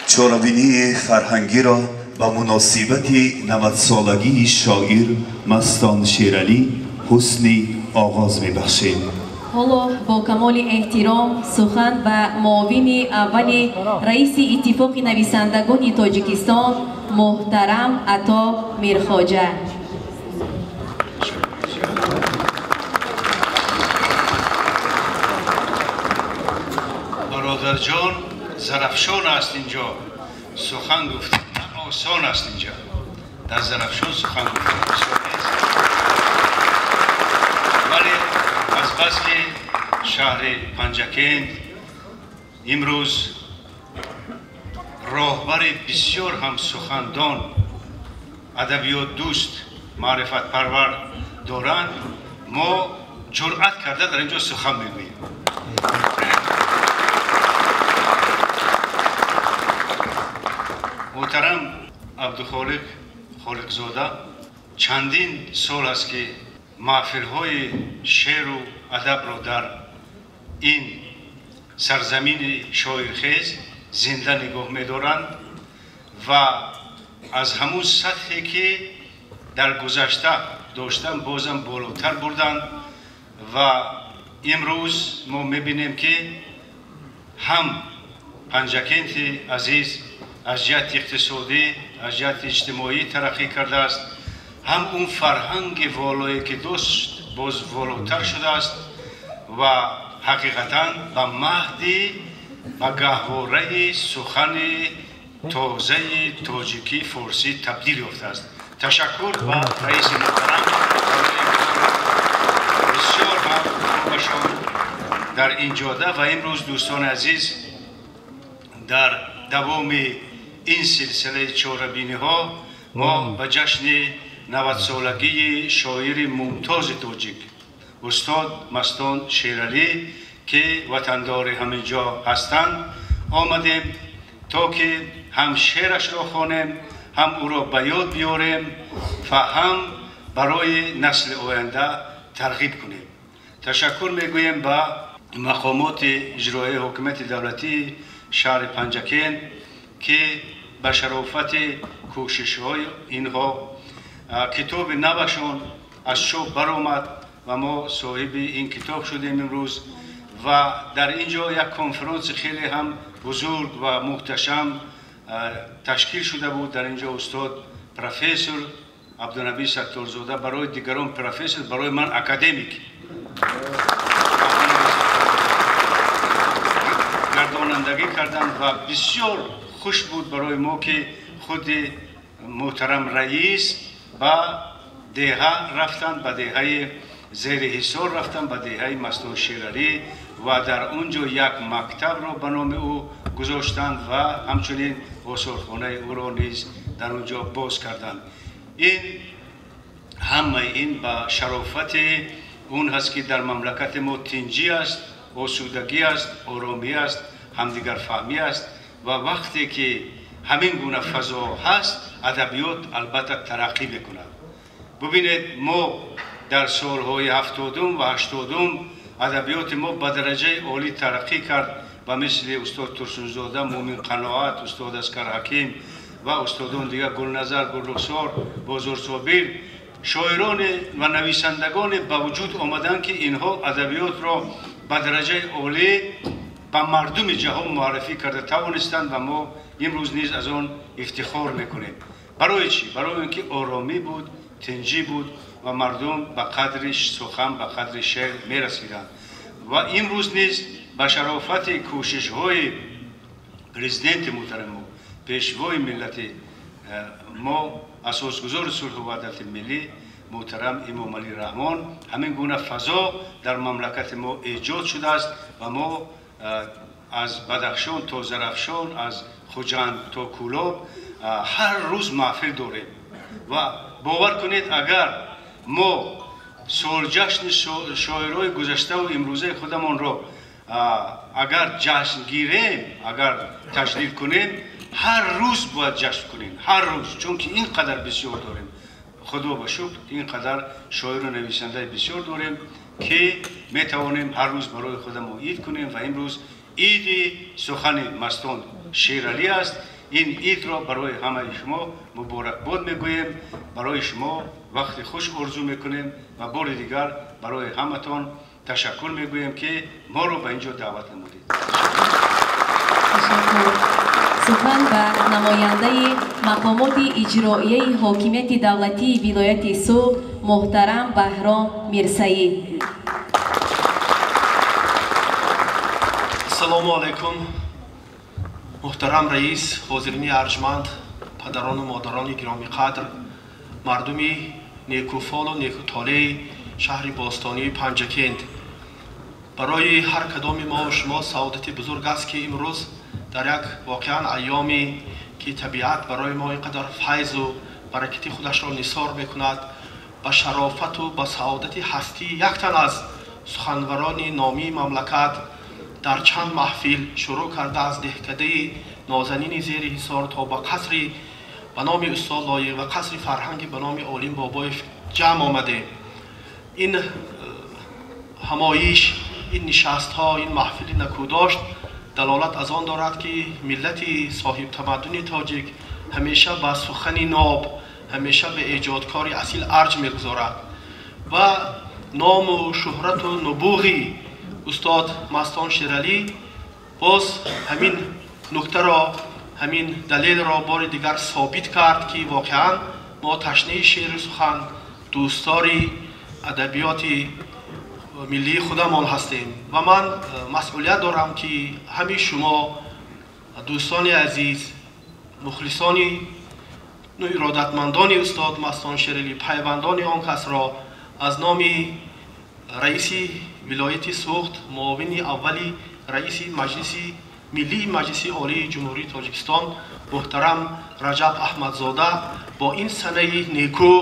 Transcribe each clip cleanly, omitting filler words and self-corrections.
Чорабинии фарҳангиро ба муносибати 90-солагии шоир Мастон Шералӣ ҳусни оғоз мебахшем. Ҳоло бо камоли эҳтиром сухан ба муовини аввали раиси Иттифоқи нависандагони Тоҷикистон муҳтарам Ато Мирхоҷа. Бародарҷон, Зарафшон аст инҷо, сухан гуфтан осон аст инҷо. Дар Зарафшон сухан гуфтан осон нест. Вале аз бас ки шаҳри Панҷакент имрӯз роҳбари бисёр ҳам сухандон, адабиётдӯст, маърифатпарвар доранд, мо ҷуръат карда дар инҷо сухан мегӯем. Муҳтарам Абдухолиқ Холиқзода, чандин сол аст ки маҳфилҳои шеъру адабро дар ин сарзамини шоирхез зинда нигоҳ медоранд ва аз ҳамун сатҳе ки дар гузашта доштанд бозам болотар бурданд ва имрӯз мо мебинем ки ҳам Панҷакенти азиз аз ҷиҳати иқтисодӣ, аз ҷиҳати иҷтимоӣ тараққӣ кардааст, ҳам он фарҳанги волое ки дошт боз волотар шудааст ва ҳақиқатан ба маҳди, ба гаҳвораи сухани тозаи тоҷикӣ форсӣ табдил ёфтааст. Ташаккур ба раиси муҳтарам, бисёр ҳам хубашон дар ин ҷода. Ва имрӯз дӯстони азиз, дар давоми ин силсилаи чорабиниҳо мо ба ҷашни 90-солагии шоири мумтози тоҷик устод Мастон Шералӣ, ки ватандори ҳамин ҷо ҳастанд, омадем то ки ҳам шеърашро хонем, ҳам ӯро ба ёд биёрем ва ҳам барои насли оянда тарғиб кунем. Ташаккур мегӯем ба мақомоти иҷроияи ҳокимияти давлатии шаҳри Панҷакент, ки ба шарофати кӯшишҳои инҳо китоби навашон аз чоп баромад ва мо соҳиби ин китоб шудем имрӯз. Ва дар ин ҷо як конференси хеле ҳам бузург ва муҳташам ташкил шуда буд. Дар ин ҷо устод профессор Абдунаби Сатторзода, барои дигарон профессор, барои ман академик, гардонандагӣ карданд ва бисёр хуш буд барои мо, ки худи муҳтарам раис ба деҳа рафтанд, ба деҳаи зери Ҳисор рафтанд, ба деҳаи Мастон Шералӣ ва дар он ҷо як мактабро ба номи ӯ гузоштанд ва ҳамчунин осорхонаи ӯро низ дар он ҷо боз карданд. Ин ҳамаи ин ба шарофати он ҳаст, ки дар мамлакати мо тинҷӣ аст, осудагӣ аст, оромӣ аст, ҳамдигарфаҳмӣ аст ва вақте ки ҳамин гуна фазо ҳаст, адабиёт албатта тараққӣ мекунад. Бубинед, мо дар солҳои 70-ум ва 80-ум адабиёти мо ба дараҷаи олӣ тараққӣ кард ва мисли устод Турсунзода, Мумин Қаноат, устод Аскар Ҳаким ва устодон дигар, Гулназар, Гулрухсор, Бозорсобир, шоироне ва нависандагоне ба вуҷуд омаданд, ки инҳо адабиётро ба дараҷаи олӣ ба мардуми ҷаҳон муаррифӣ карда тавонистанд ва мо имрӯз низ аз он ифтихор мекунем. Барои чӣ? Барои он ки оромӣ буд, тинҷӣ буд ва мардум ба қадри сухан, ба қадри шеър мерасиданд. Ва имрӯз низ ба шарофати кӯшишҳои президенти муҳтарами мо, пешвои миллати мо, асосгузори сулҳу ваҳдати миллӣ муҳтарам Эмомалӣ Раҳмон, ҳамин гуна фазо дар мамлакати мо эҷод шудааст ва мо аз Бадахшон то Зарафшон, аз Хуҷанд то Кӯлоб ҳар рӯз маҳфил дорем. Ва бовар кунед, агар мо солҷашни шоирои гузаштаву имрӯзаи худамонро агар ҷашн гирем, агар таҷлил кунем, ҳар рӯз бояд ҷашн кунем, ҳар рӯз, чунки ин қадар бисёр дорем. Худо ба шукр, ин қадар шоиру нависандаи бисёр дорем, ки метавонем ҳар рӯз барои худамон ид кунем. Ва имрӯз иди сухани Мастон Шералӣ аст. Ин идро барои ҳамаи шумо муборакбод мегӯем, барои шумо вақти хуш орзу мекунем ва бори дигар барои ҳаматон ташаккур мегӯем, ки моро ба ин ҷо даъват намудед. Ташаккур. Сухан ба намояндаи мақомоти иҷроияи ҳокимияти давлатии вилояти Суғд муҳтарам Баҳром Мирсаид. Ассалому алайкум, муҳтарам раис, ҳозирини арҷманд, падарону модарони гиромиқадр, мардуми некуфолу некутолеи шаҳри бостонии Панҷакент. Барои ҳар кадоми мо шумо саодати бузург аст, ки имрӯз дар як воқеан айёме ки табиат барои мо ин қадар файзу баракати худашро нисор мекунад, ба шарофату ба саодати ҳастии як тан аз суханварони номии мамлакат дар чанд маҳфил шурӯъ карда аз деҳкадаи нозанини зери ҳисор то ба қасри ба номи устод Лоиқ ва қасри фарҳанги ба номи Олим Бобоев ҷамъ омадем. Ин ҳамоиш, ин нишастҳо, ин маҳфили накӯдошт далолат аз он дорад, ки миллати соҳибтамаддуни тоҷик ҳамеша ба сухани ноб, ҳамеша ба эҷодкори асил арҷ мегузорад ва ному шӯҳрату нубуғи устод Мастон Шералӣ боз ҳамин нуктаро, ҳамин далелро бори дигар собит кард, ки воқеан мо ташнаи шеъру сухан, дӯстдори адабиёти миллии худамон ҳастем. Ва ман масъулият дорам, ки ҳамин шумо дӯстони азиз, мухлисони иродатмандони устод Мастон Шералӣ, пайвандони он касро аз номи раиси вилояти Суғд, муовини аввали раиси Маҷлиси Миллии Маҷлиси Олии Ҷумҳурии Тоҷикистон муҳтарам Раҷаб Аҳмадзода бо ин санаи некӯ,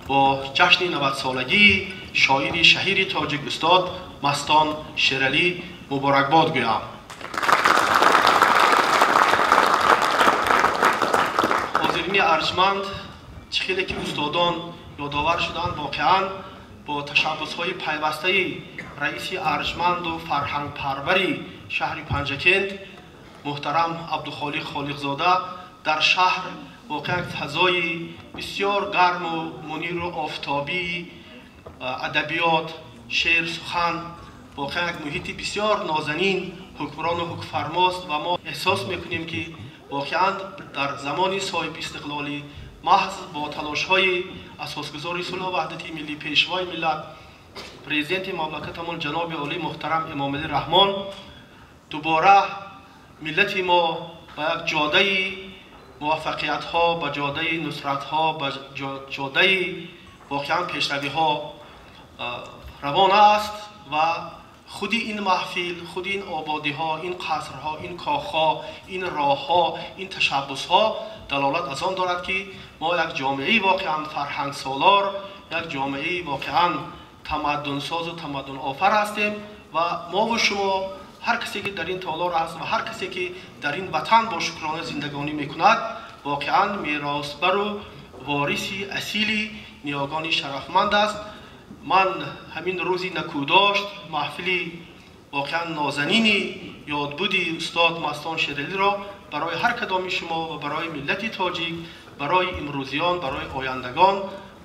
бо ҷашни 90-солагии шоири шаҳири тоҷик устод Мастон Шералӣ муборакбод гӯям. Ҳозирини арҷманд, чӣ хеле ки устодон ёдовар шуданд, воқеан бо ташаббусҳои пайвастаи раиси арҷманду фарҳангпарвари шаҳри Панҷакент муҳтарам Абдухолиқ Холиқзода дар шаҳр воқеан фазои бисёр гарму муниру офтобии адабиёт, шеър, сухан, воқеан як муҳити бисёр нозанин ҳукмрону ҳукмфармост ва мо эҳсос мекунем, ки воқеан дар замони соҳибистиқлолӣ маҳз бо талошҳои асосгузори сулҳу ваҳдати миллӣ, пешвои миллат, президенти мамлакатамон ҷаноби олӣ муҳтарам Эмомалӣ Раҳмон дубора миллати мо ба як ҷодаи муваффақиятҳо, ба ҷодаи нусратҳо, ба ҷодаи воқеан пешравиҳо равона аст ва худи ин маҳфил, худи ин ободиҳо, ин қасрҳо, ин кохҳо, ин роҳҳо, ин ташаббусҳо далолат аз он дорад, ки мо як ҷомеаи воқеан фарҳангсолор, як ҷомеаи воқеан тамаддунсозу тамаддунофар ҳастем ва мову шумо ҳар касе ки дар ин толор аст ва ҳар касе ки дар ин ватан бо шукрона зиндагонӣ мекунад, воқеан меросбару вориси асили ниёгони шарафманд аст. Ман ҳамин рӯзи накӯдошт, маҳфили воқеан нозанини ёдбуди устод Мастон Шералиро барои ҳар кадоми шумо ва барои миллати тоҷик, барои имрӯзиён, барои ояндагон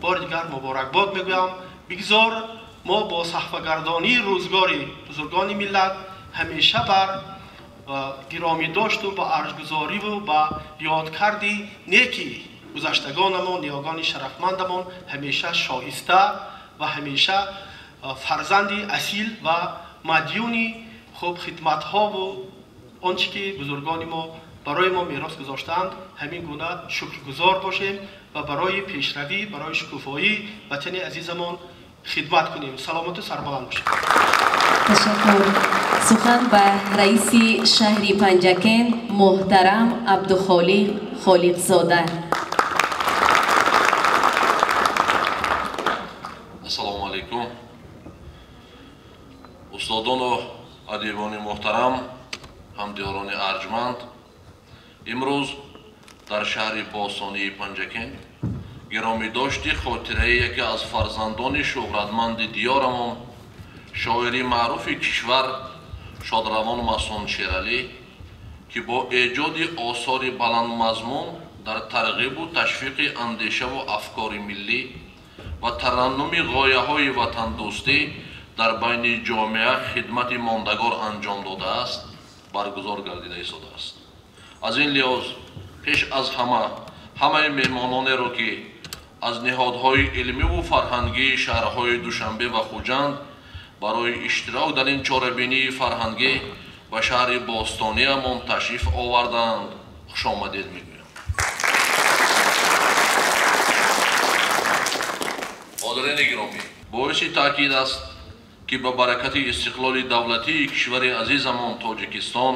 бори дигар муборакбод мегӯям. Бигзор мо бо саҳфагардонии рӯзгори бузургони миллат ҳамеша бар гиромӣ дошту ба арҷгузориву ба ёдкарди неки гузаштагонамон, ниёгони шарафмандамон ҳамеша шоиста ва ҳамеша фарзанди асил ва мадюни хуб хидматҳову он чӣ ки бузургони мо барои мо мерос гузоштаанд, ҳамин гуна шукргузор бошем ва барои пешравӣ, барои шукуфоӣ ватани азизамон хидмат кунем. Саломату сарбаланд бошед. Ташаккур. Сухан ба раиси шаҳри Панҷакент муҳтарам Абдухолиқ Холиқзода. Ассалому алайкум. Устодону адибони муҳтарам, ҳамдиёрони арҷманд, имрӯз дар шаҳри бостонии Панҷакент гиромидошти хотираи яке аз фарзандони шӯҳратманди диёрамон, шоири маъруфи кишвар шодравон Мастон Шералӣ ки бо эҷоди осори баландмазмун дар тарғибу ташвиқи андешаву афкори миллӣ ва тараннуми ғояҳои ватандӯстӣ дар байни ҷомеа хидмати мондагор анҷом додааст, баргузор гардида истодааст. Аз ин лиҳоз пеш аз ҳама ҳамаи меҳмононеро, ки аз ниҳодҳои илмиву фарҳангии шаҳрҳои Душанбе ва Хуҷанд барои иштирок дар ин чорабинии фарҳангӣ ба шаҳри бостониямон ташриф оварданд, хушомадед мегӯям. Ҳозирини гиромӣ, боиси таъкид аст, ки ба баракати истиқлоли давлатии кишвари азизамон Тоҷикистон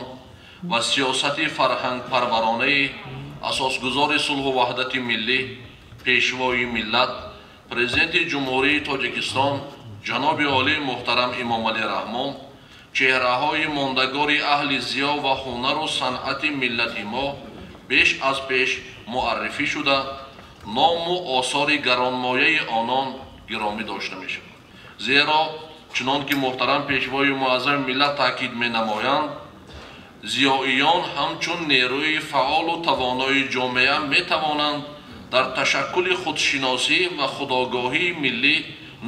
ва сиёсати фарҳангпарваронаи асосгузори сулҳу ваҳдати миллӣ, пешвои миллат, президенти Ҷумҳурии Тоҷикистон ҷаноби олӣ муҳтарам Эмомалӣ Раҳмон чеҳраҳои мондагори аҳли зиё ва ҳунару санъати миллати мо беш аз пеш муаррифӣ шуда, ному осори гаронмояи онон гиромӣ дошта мешавад. Зеро чунон ки муҳтарам пешвои муаззами миллат таъкид менамоянд, зиёиён ҳамчун нерӯи фаъолу тавонои ҷомеа метавонанд дар ташаккули худшиносӣ ва худогоҳии миллӣ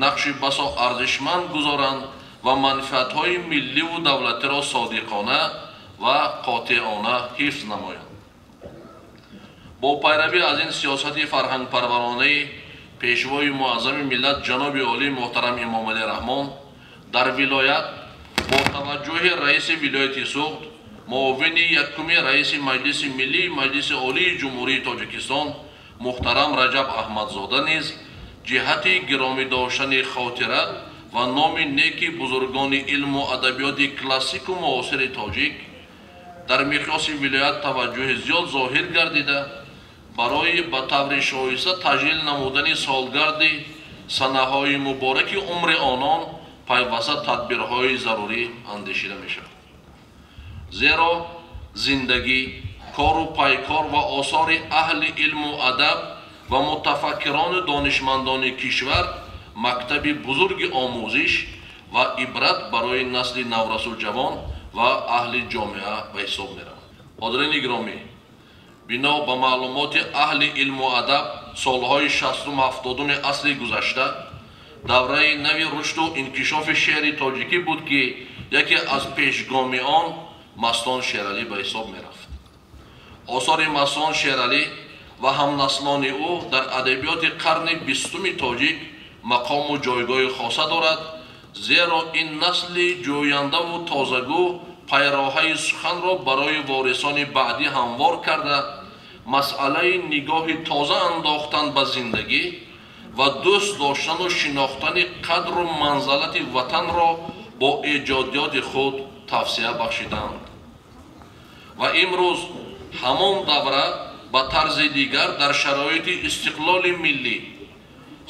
нақши басо арзишманд гузоранд ва манфиатҳои милливу давлатиро содиқона ва қотеона ҳифз намоянд. Бо пайравӣ аз ин сиёсати фарҳангпарваронаи пешвои муаззами миллат ҷаноби олӣ муҳтарам Эмомалӣ Раҳмон дар вилоят бо таваҷҷӯҳи раиси вилояти Суғд, муовини якуми раиси Маҷлиси Миллии Маҷлиси Олии Ҷумҳурии Тоҷикистон муҳтарам Раҷаб Аҳмадзода низ ҷиҳати гиромӣ доштани хотира ва номи неки бузургони илму адабиёти классику муосири тоҷик дар миқёси вилоят таваҷҷӯҳи зиёд зоҳир гардида, барои ба таври шоиста таҷлил намудани солгарди санаҳои мубораки умри онон пайваста тадбирҳои зарурӣ андешида мешавад. Зеро зиндагӣ, кору пайкор ва осори аҳли илму адаб ва мутафаккирону донишмандони кишвар мактаби бузурги омӯзиш ва ибрат барои насли наврасу ҷавон ва аҳли ҷомеа ба ҳисоб меравад. Ҳозирини гиромӣ, бино ба маълумоти аҳли илму адаб солҳои 60-70 асри гузашта давраи нави рушду инкишофи шеъри тоҷикӣ буд, ки яке аз пешгоми он Мастон Шералӣ ба ҳисоб мерафт. Осори Мастон Шералӣ ва ҳамнаслони ӯ дар адабиёти қарни бистуми тоҷик мақому ҷойгоҳи хоса дорад, зеро ин насли ҷӯяндаву тозагӯ пайроҳаи суханро барои ворисони баъдӣ ҳамвор карда, масъалаи нигоҳи тоза андохтан ба зиндагӣ ва дӯст доштану шинохтани қадру манзалати ватанро бо эҷодиёти худ тавсия бахшиданд. Ва имрӯз ҳамон давра ба тарзи дигар дар шароити истиқлоли миллӣ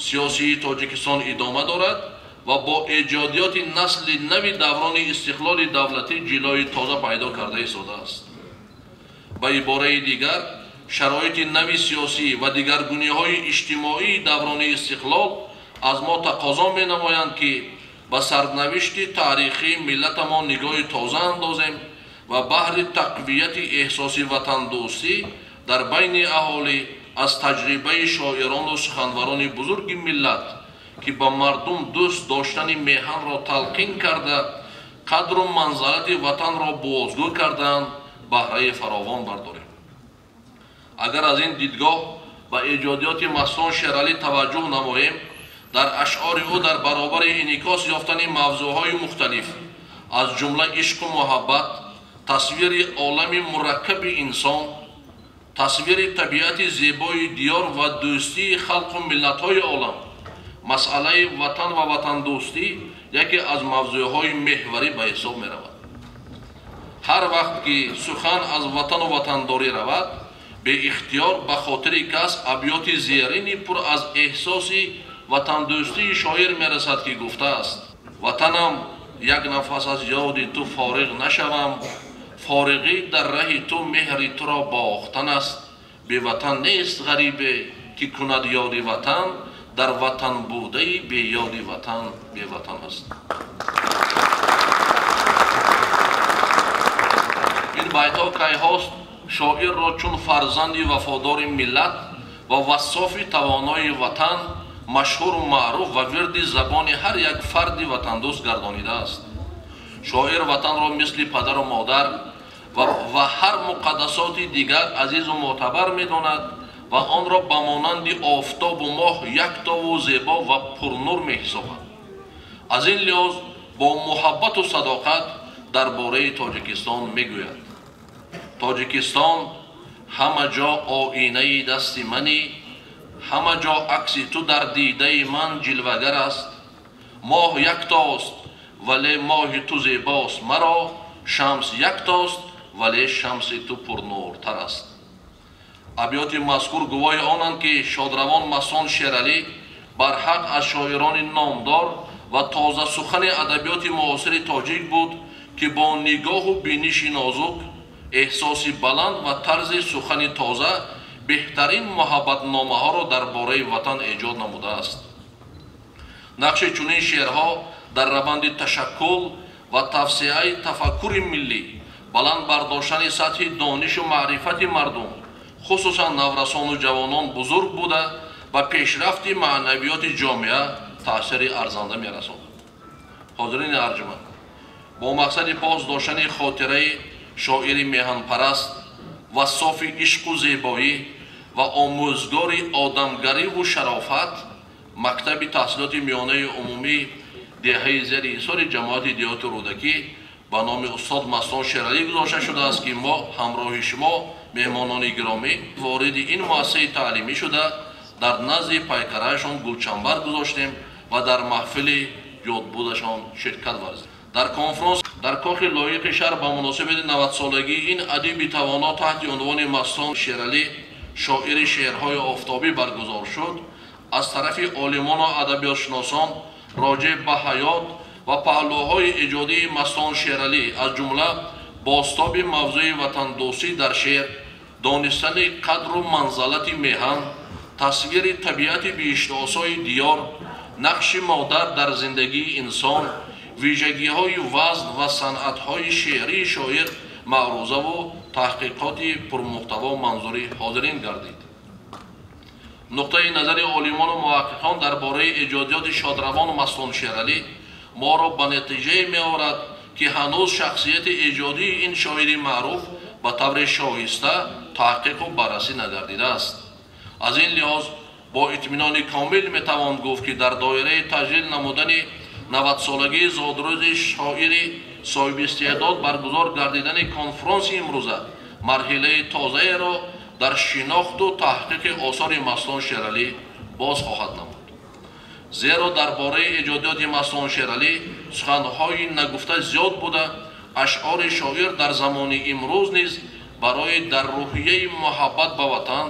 сиёсии Тоҷикистон идома дорад ва бо эҷодиёти насли нави даврони истиқлоли давлатӣ ҷилои тоза пайдо карда истодааст. Ба ибораи дигар, шароити нави сиёсӣ ва дигаргуниҳои иҷтимоии даврони истиқлол аз мо тақозо менамоянд, ки ба сарнавишти таърихии миллатамон нигоҳи тоза андозем ва баҳри тақвияти эҳсоси ватандӯстӣ дар байни аҳолӣ аз таҷрибаи шоирону суханварони бузурги миллат, ки ба мардум дӯст доштани меҳанро талқин карда, қадру манзалати ватанро бозгӯ кардаанд, баҳраи фаровон бардорем. Агар аз ин дидгоҳ ба эҷодиёти Мастон Шералӣ таваҷҷӯҳ намоем, дар ашъори ӯ дар баробари инъикос ёфтани мавзӯъҳои мухталиф, аз ҷумла ишқу муҳаббат, тасвири олами мураккаби инсон, тасвири табиати зебои диёр ва дӯстии халқу миллатҳои олам, масъалаи ватан ва ватандӯстӣ яке аз мавзӯъҳои меҳварӣ ба ҳисоб меравад. Ҳар вақт ки сухан аз ватану ватандорӣ равад, беихтиёр ба хотири кас абёти зерини пур аз эҳсоси ватандӯстии шоир мерасад, ки гуфтааст: ватанам, як нафас аз ёди ту фориғ нашавам, фориғӣ дар раҳи ту меҳри туро бохтан аст. Беватан нест ғарибе, ки кунад ёди ватан, дар ватан будаи беёди ватан беватан аст. Ин Байтҳо кайҳост шоирро чун фарзанди вафодори миллат ва вассофи тавонои ватан машҳуру маъруф ва вирди забони ҳар як фарди ватандӯст гардонидааст. Шоир ватанро мисли падару модар ва ҳар муқаддасоти дигар азизу мӯътабар медонад ва онро ба монанди офтобу моҳ яктову зебо ва пурнур меҳисобад. Аз ин лиҳоз бо муҳаббату садоқат дар бораи Тоҷикистон мегӯяд: Тоҷикистон ҳама ҷо оинаи дасти манӣ, ҳама ҷо акси ту дар дидаи ман ҷилвагар аст. Моҳ яктост, вале моҳи ту зебост маро, шамс яктост, вале шамси ту пурнуртар аст. Абёти мазкур гувоҳи онанд, ки шодравон Мастон Шералӣ барҳақ аз шоирони номдор ва тозасухани адабиёти муосири тоҷик буд, ки бо нигоҳу биниши нозук, эҳсоси баланд ва тарзи сухани тоза беҳтарин муҳаббатномаҳоро дар бораи ватан эҷод намудааст. Нақши чунин шеърҳо дар раванди ташаккул ва тавсеаи тафаккури миллӣ, баланд бардоштани сатҳи донишу маърифати мардум, хусусан наврасону ҷавонон бузург буда, ба пешрафти маънавиёти ҷомеа таъсири арзанда мерасонад. Ҳозирини арҷманд, бо мақсади пос доштани хотираи шоири меҳанпараст, вассофи ишқу зебоӣ ва омӯзгори одамгариву шарофат, мактаби таҳсилоти миёнаи умумӣ деҳаи Зери Ҳисори ҷамоати деҳоти Рӯдакӣ ба номи устод Мастон Шералӣ гузошта шудааст, ки мо ҳамроҳи шумо, меҳмонони гиромӣ, вориди ин муассисаи таълимӣ шуда, дар назди пайкараашон гулчамбар гузоштем ва дар маҳфили ёдбудашон ширкат варзидем. Дар конфронс дар кохи лоиқи шаҳр ба муносибати 90-солагии ин адиби тавоно таҳти унвони Мастон Шералӣ шоири шеърҳои офтобӣ баргузор шуд. Аз тарафи олимону адабиётшиносон роҷеъ ба ҳаёт ва паҳлӯҳои эҷодии Мастон Шералӣ, аз ҷумла бозтоби мавзӯи ватандӯстӣ дар шеър, донистани қадру манзалати меҳан, тасвири табиати биҳиштосои диёр, нақши модар дар зиндагии инсон, вижагиҳои вазн ва санъатҳои шеърии шоир маърузаву таҳқиқоти пурмуҳтаво манзури ҳозирин гардид. Нуқтаи назари олимону муҳаққиқон дар бораи эҷодиёти шодравону Мастон Шералӣ моро ба натиҷае меорад, ки ҳанӯз шахсияти эҷодии ин шоири маъруф ба таври шоиста таҳқиқу баррасӣ нагардидааст. Аз ин лиҳоз бо итминони комил метавон гуфт, ки дар доираи таҷлил намудани 90-солагии зодрӯзи шоири соҳибистеъдод баргузор гардидани конфронси имрӯза марҳилаи тозаеро дар шинохту таҳқиқи осори Мастон Шералӣ боз хоҳад намуд. Зеро дар бораи эҷодиёти Мастон Шералӣ суханҳои нагуфта зиёд буда, ашъори шоир дар замони имрӯз низ барои дар рӯҳияи муҳаббат ба ватан,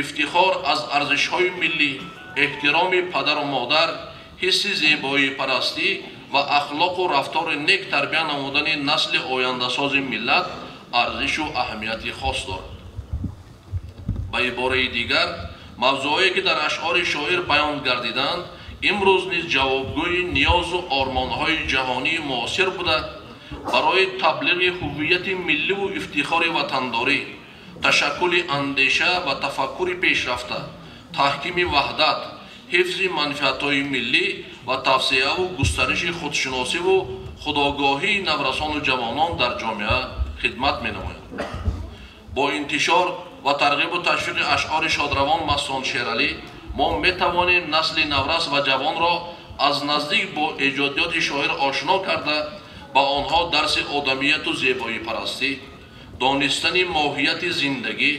ифтихор аз арзишҳои миллӣ, эҳтироми падару модар, ҳисси зебоипарастӣ ва ахлоқу рафтори нек тарбия намудани насли ояндасози миллат арзишу аҳамияти хос дорад. Ба ибораи дигар, мавзӯъое ки дар ашъори шоир баён гардиданд, имрӯз низ ҷавобгӯи ниёзу ормонҳои ҷаҳонии муосир буда, барои таблиғи ҳуввияти милливу ифтихори ватандорӣ, ташаккули андеша ва тафаккури пешрафта, таҳкими ваҳдат, ҳифзи манфиатҳои миллӣ ва тавсеаву густариши худшиносиву худогоҳии наврасону ҷавонон дар ҷомеа хидмат менамояд. Бо интишор ва тарғибу ташвиқи ашъори шодравон Мастон Шералӣ мо метавонем насли наврас ва ҷавонро аз наздик бо эҷодиёти шоир ошно карда, ба онҳо дарси одамияту зебоипарастӣ, донистани моҳияти зиндагӣ,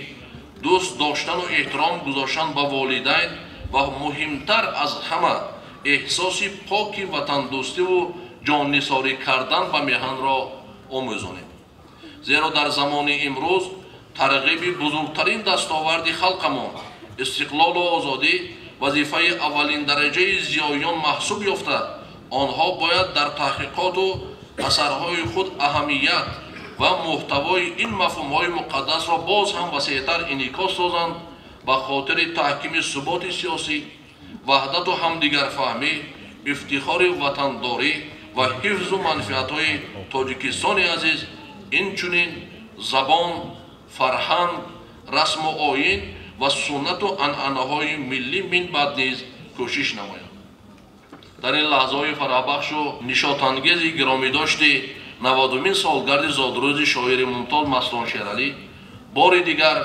дӯст доштану эҳтиром гузоштан ба волидайн ва муҳимтар аз ҳама эҳсоси поки ватандӯстиву ҷоннисорӣ кардан ба меҳанро омӯзонем. Зеро дар замони имрӯз тарғиби бузургтарин дастоварди халқамон истиқлолу озодӣ вазифаи аввалин дараҷаи зиёиён маҳсуб ёфта, онҳо бояд дар таҳқиқоту асарҳои худ аҳамият ва муҳтавои ин мафҳумҳои муқаддасро боз ҳам васеътар инъикос созанд, ба хотири таҳкими суботи сиёсӣ, ваҳдату ҳамдигарфаҳмӣ, ифтихори ватандорӣ ва ҳифзу манфиатҳои Тоҷикистони азиз, инчунин забон, фарҳанг, расму оин ва суннату анъанаҳои миллӣ минбаъд низ кӯшиш намоянд. Дар ин лаҳзаҳои фараҳбахшу нишотангези гиромидошти 90-умин солгарди зодрӯзи шоири мумтоз Мастон Шералӣ бори дигар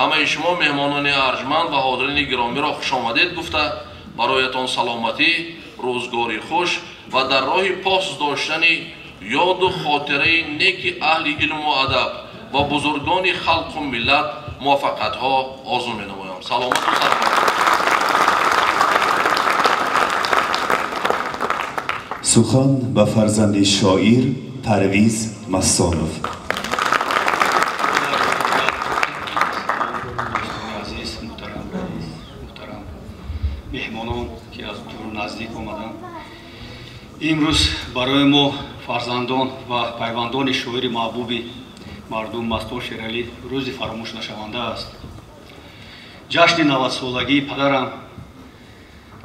ҳамаи шумо меҳмонони арҷманд ва ҳозирини гиромиро хушомадед гуфта, бароятон саломатӣ, рӯзгори хуш ва дар роҳи пос доштани ёду хотираи неки аҳли илму адаб ва бузургони халқу миллат муваффақиятҳо орзу менамоям. Саломату сарфароз. Сухан ба фарзанди шоир Парвиз Мастонов. Азиз, муҳтарам раис, муҳтарам меҳмонон, ки аз дуру наздик омаданд, имрӯз барои мо фарзандон ва пайвандони шоири маҳбуби мардум Мастон Шералӣ рӯзи фаромӯшнашаванда аст. Ҷашни 90-солагии падарам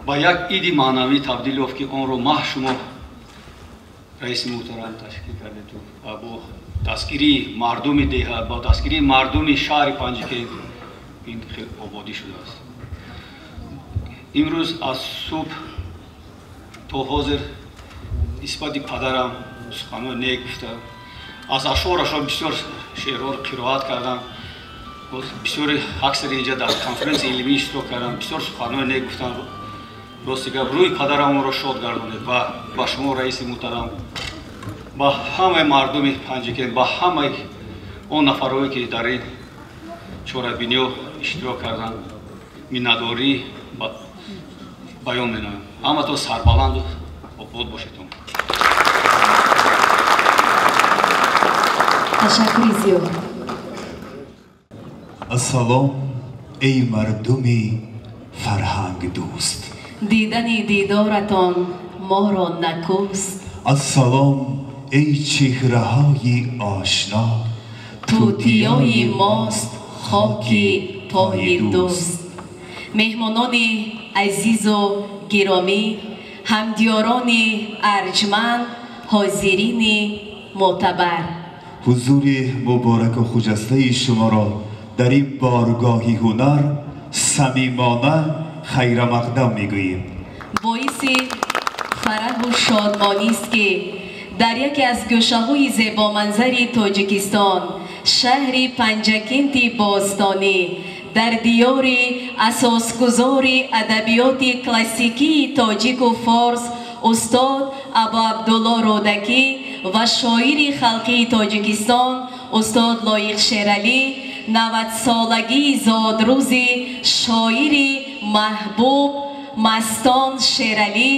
ба як иди маънавӣ табдил ёфт, ки онро маҳз шумо, раиси муҳтарам, ташкил кардед ва бо дастгирии мардуми деҳа, бо дастгирии мардуми шаҳри Панҷакент ин хел ободӣ шудааст. Имрӯз аз субҳ то ҳозир нисбати падарам суханҳои нек гуфта, аз ашъорашон бисёр шеърҳоро қироат кардам, бисёри аксари инҷа дар конференсияи илмӣ иштирок кардам, бисёр суханҳои нек гуфтам. Рости гап, рӯи падарамонро шод гардонед ва ба шумо, раиси муҳтарам, ба ҳамаи мардуми Панҷакент, ба ҳамаи он нафарҳое, ки дар ин чорабиниҳо иштирок карданд, миннатдорӣ баён менамоям. Ҳаматон сарбаланду обод бошедон. Ташаккури зиёд. Ассалом, эй мардуми фарҳангдӯст, дидани дидоратон моро накӯст. Ассалом, эй чеҳраҳои ошно, тутиёи мост хоки пои дӯст. Меҳмонони азизу гиромӣ, ҳамдиёрони арҷманд, ҳозирини мӯътабар, ҳузури мубораку хуҷастаи шуморо дар ин боргоҳи ҳунар самимона хайрамақдам мегӯем. Боиси фараҳу шодмонист, ки дар яке аз гӯшаҳои зебоманзари Тоҷикистон, шаҳри Панҷакенти бостонӣ, дар диёри асосгузори адабиёти классикии тоҷику форс устод Абуабдулло Рӯдакӣ ва шоири халқии Тоҷикистон устод Лоиқ Шералӣ 90-солагии зодрӯзи шоири маҳбуб Мастон Шералӣ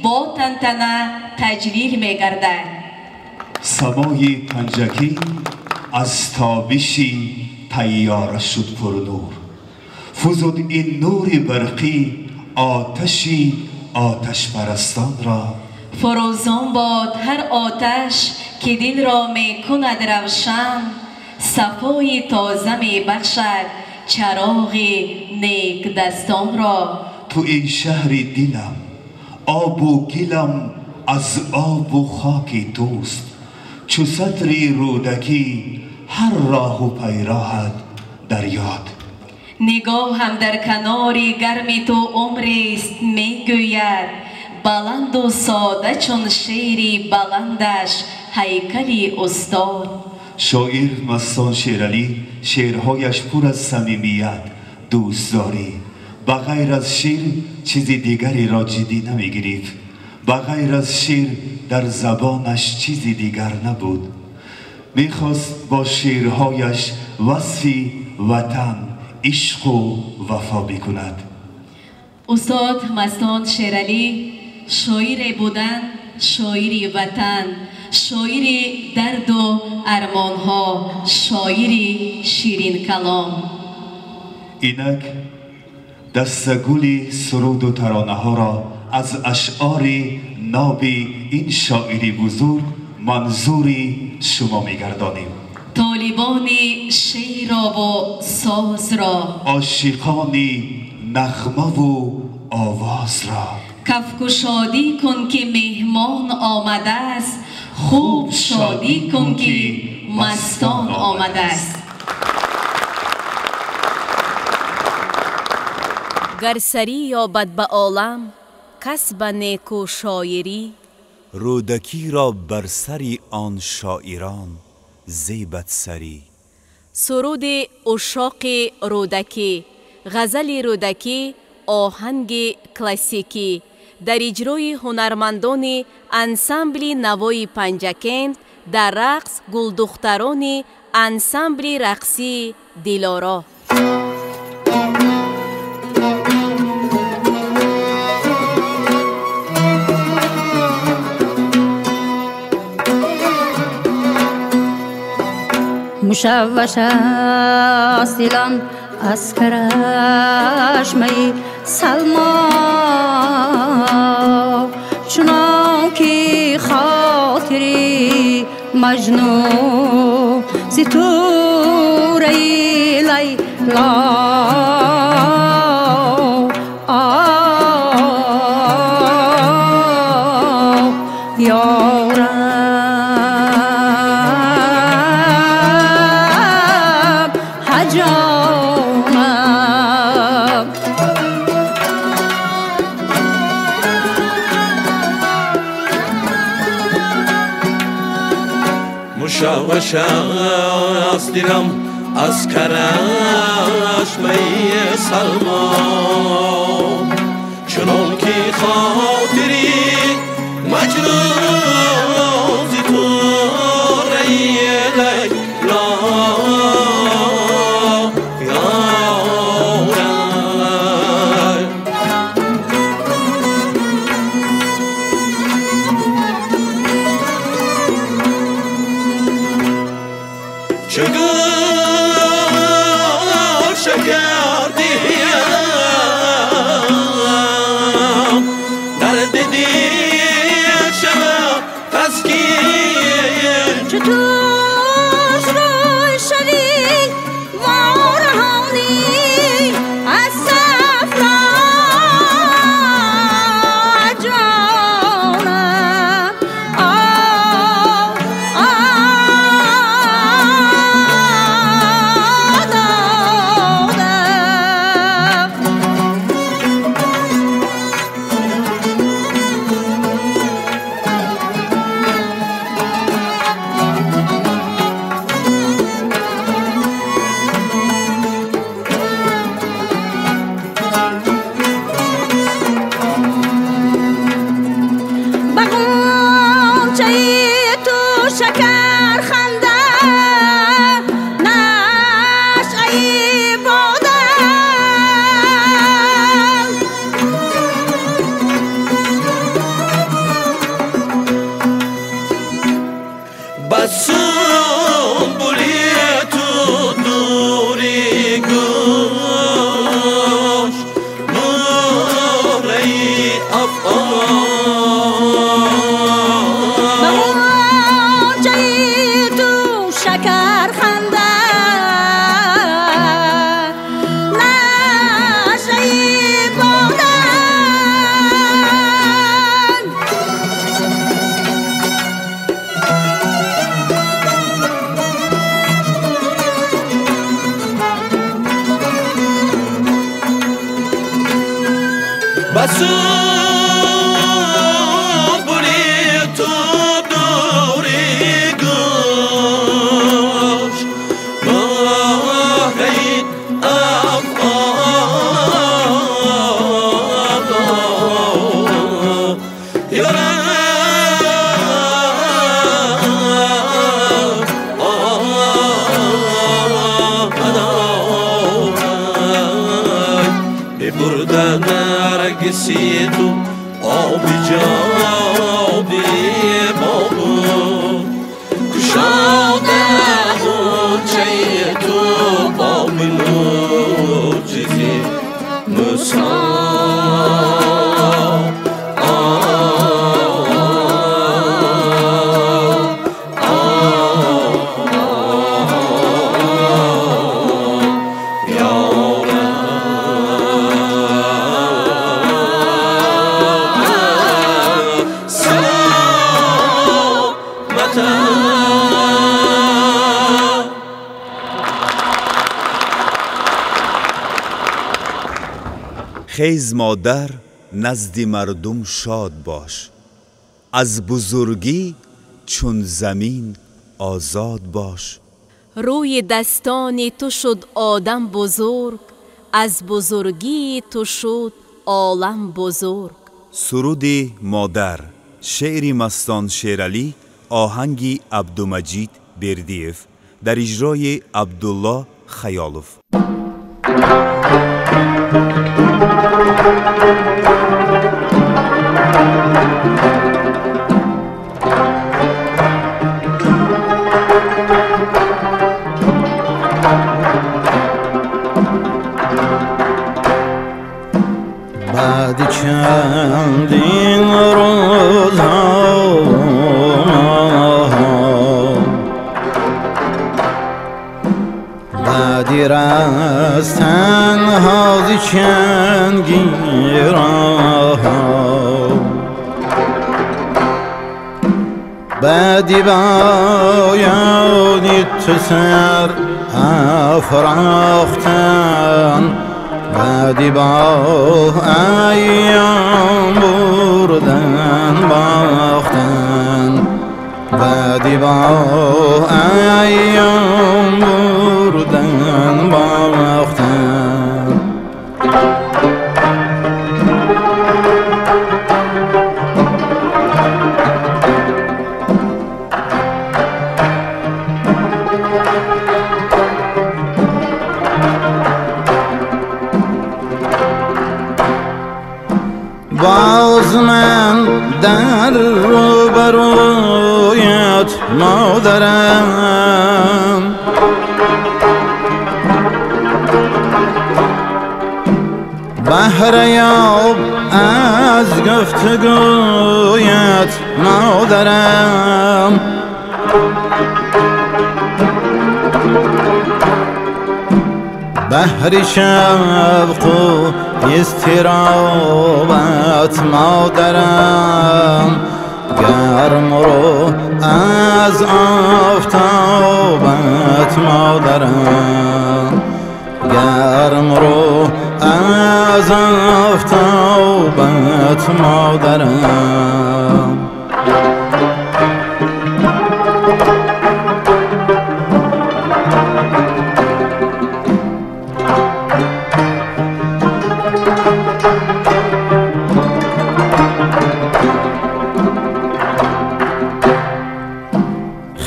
бо тантана таҷлил мегардад. Самои Панҷакент аз тобиши тайёра шуд пурнур, фузуд ин нури барқӣ оташи оташпарастонро. Фурӯзон бод ҳар оташ, ки дилро мекунад равшан, сафои тоза мебахшад чароғи некдастонро. Ту эй шаҳри дилам, обу гилам аз обу хоки туст, чу сатри Рӯдакӣ ҳар роҳу пайроҳат дар ёд. Нигоҳам дар канори гарми ту умрист мегӯяд, баланду сода чун шеъри баландаш ҳайкали устод. Шоир Мастон Шералӣ шеърҳояш пур аз самимият, дӯстдорӣ. Ба ғайр аз шеър чизи дигареро ҷиддӣ намегирифт. Ба ғайр аз шеър дар забонаш чизи дигар набуд. Мехост бо шеърҳояш васфи ватан, ишқу вафо бикунад. Устод Мастон Шералӣ шоире буданд, шоири ватан, шоири дарду армонҳо, шоири ширинкалом. Инак дастагули суруду таронаҳоро аз ашъори ноби ин шоири бузург манзури шумо мегардонем. Толибони шеърову созро, ошиқони нағмаву овозро, кафкушодӣ кун, ки меҳмон омадааст, хуб шодӣ кун, ки Мастон омадааст. Гар сарӣ ёбад ба олам кас ба неку шоирӣ, Рӯдакиро бар сари он шоирон зебад сарӣ. Суруди ушоқи Рӯдакӣ, ғазали Рӯдакӣ, оҳанги классикӣ дар иҷрои ҳунармандони ансамбли Навои Панҷакент, дар рақс гулдухтарони ансамбли рақсии Дилоро. مشوش است دلم از کرشمه سلما، چنان که خاطری مجنون ز توره لیلا. مشوش است دلم از کرشمه سلما، چنان که خاطری مجنون ز توره لیلا. Хез модар, назди мардум шод бош, аз бузургӣ чун замин озод бош. Рӯи дастони ту шуд одам бузург, аз бузургии ту шуд олам бузург. Суруди модар, шеъри Мастон Шералӣ, оҳанги Абдумаҷид Бердиев, дар иҷрои Абдулло Хаёлов. بعد چندین روزها بعدی رستن ها چند گیرها بعدی باید تو سر افراختن، بعدی با ایام بردن باختن، بعدی با ایام بردن باختن. باز من در روبرویت مادرم، بهره یاب از گفتگویت مادرم. بهر شوق و اضطرابت مادرم، گرم رو از آفتابت مادرم، گرم رو از آفتابت مادرم.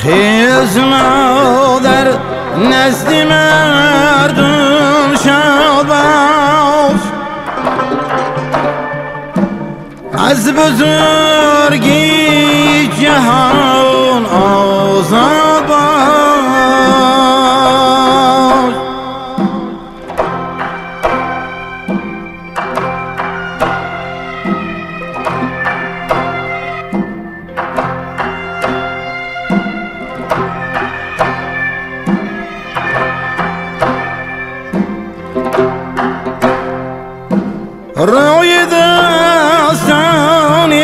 خیز مادر نزد مردم شاد باش، از بزرگی جهان آزاد باش. روی دستان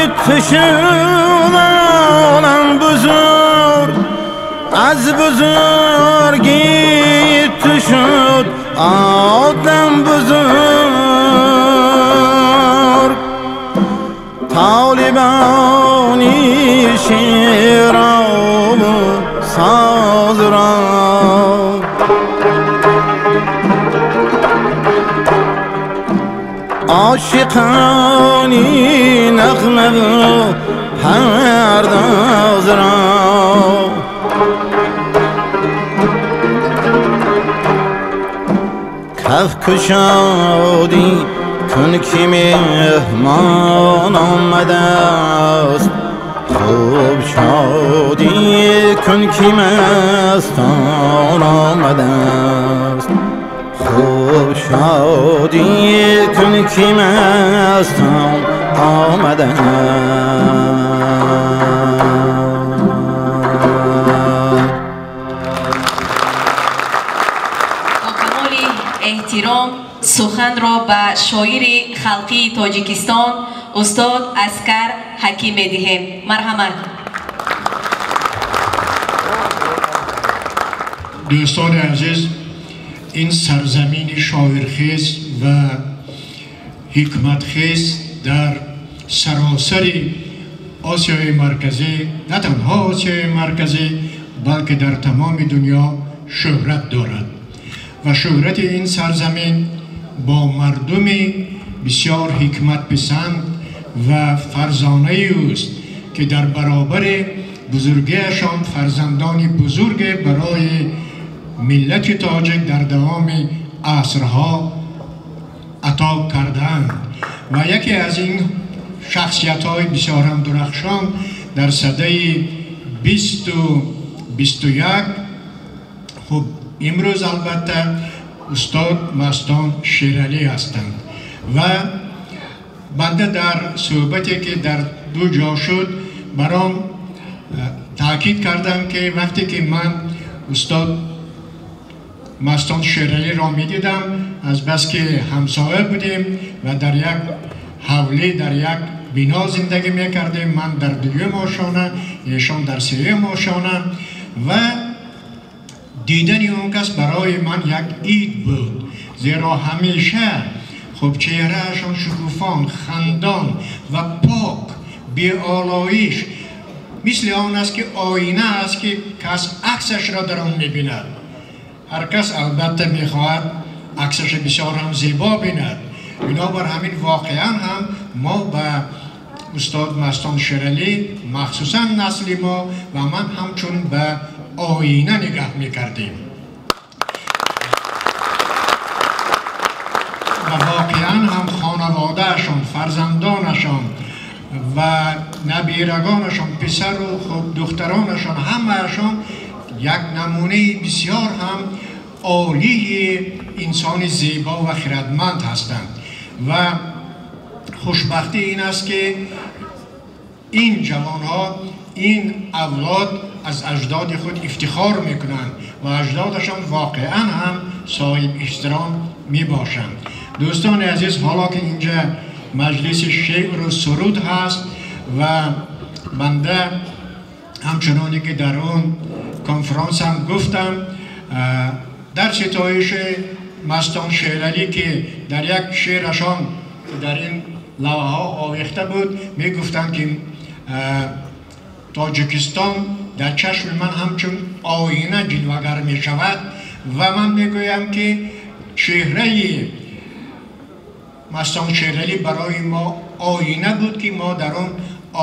تو شد عالم بزرگ، از بزرگی تو شد آدم بزرگ. طالبانی شیراب و ساز را، عاشقانی نغمه و پرداز را، کف کشادی کن که مهمان آمده است، خوب شادی کن که مستان آمده است، خوب شادی کن که مستان آمده است. با کمال احترام سخن را به شاعر خلقی تاجیکستان استاد عسکر حکیم می‌دهیم. مرحمت. دوستان عزیز، این سرزمین شاعرخیز و ҳикматхез дар саросари Осиёи Марказӣ, на танҳо Осиёи Марказӣ, балки дар тамоми дунё шӯҳрат дорад ва шӯҳрати ин сарзамин бо мардуми бисёр ҳикматписанд ва фарзонаи ӯст, ки дар баробари бузургиашон фарзандони бузурге барои миллати тоҷик дар давоми асрҳо ато кардаанд. Ва яке аз ин шахсиятҳои бисёрам дурахшон дар садаи 20-21, хуб имрӯз албатта устод Мастон Шералӣ ҳастанд. Ва банда дар суҳбате ки дар ду ҷо шуд баром таъкид кардам, ки вақте ки ман устод Мастон Шералиро медидам, азбаски ҳамсоя будем ва дар як ҳавлӣ, дар як бино зиндагӣ мекардем, ман дар дуюм ошона, эшон дар сеюм ошона, ва дидани он кас барои ман як ид буд, зеро ҳамеша хуб чеҳраашон шукуфон, хандон ва пок, беолоиш, мисли он аст ки оина аст, ки кас аксашро дар он мебинад. Ҳар кас албатта мехоҳад аксашро бисёр ҳам зебо бинад. Бинобар ҳамин воқеан ҳам мо ба устод Мастон Шералӣ, махсусан насли мо ва ман ҳамчун ба оина нигаҳ мекардем. Ва воқеан ҳам хонаводаашон, фарзандонашон ва набирагонашон, писару хуб духтаронашон, ҳамаашон як намунаи бисёр ҳам олии инсони зебо ва хирадманд ҳастанд. Ва хушбахтӣ ин аст, ки ин ҷавонҳо, ин авлод аз аҷдоди худ ифтихор мекунанд ва аҷдодашон воқеан ҳам соҳиб эҳтиром мебошанд. Дӯстони азиз, ҳоло ки инҷа маҷлиси шеъру суруд ҳаст ва банда ҳамчуноне ки дар он конфронс ҳам гуфтам, дар ситоиши Мастон Шералӣ, ки дар як шеърашон ки дар ин лавҳаҳо овехта буд, мегуфтанд, ки Тоҷикистон дар чашми ман ҳамчун оина ҷилвагар мешавад. Ва ман мегӯям, ки чеҳраи Мастон Шералӣ барои мо оина буд, ки мо дар он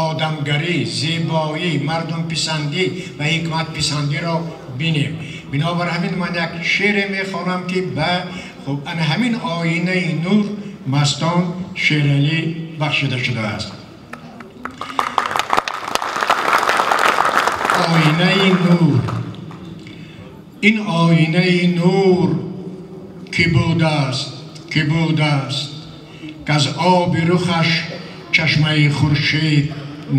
одамгарӣ, зебоӣ, мардумписандӣ ва ҳикматписандиро бинем. Бинобар ҳамин ман як шеъре мехонам, ки ба хуб ана ҳамин оинаи нур Мастон Шералӣ бахшида шудааст. Оинаи нур. Ин оинаи нур ки будааст, ки будааст, ки аз оби рухаш чашмаи хуршед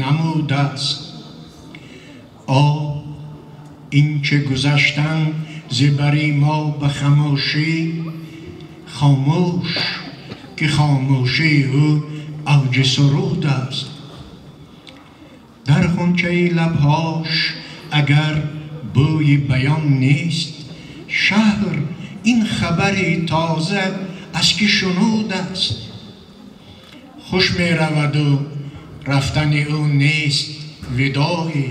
намудааст. Об ин че гузаштан зи бари мо ба хамӯшӣ, хомӯш ки хомӯшии ӯ авҷи суруд аст. Дар хунчаи лабҳош агар бӯи баён нест, шаҳр ин хабари тоза аз ки шунуд аст. Хуш мераваду рафтани ӯ нест видоӣ,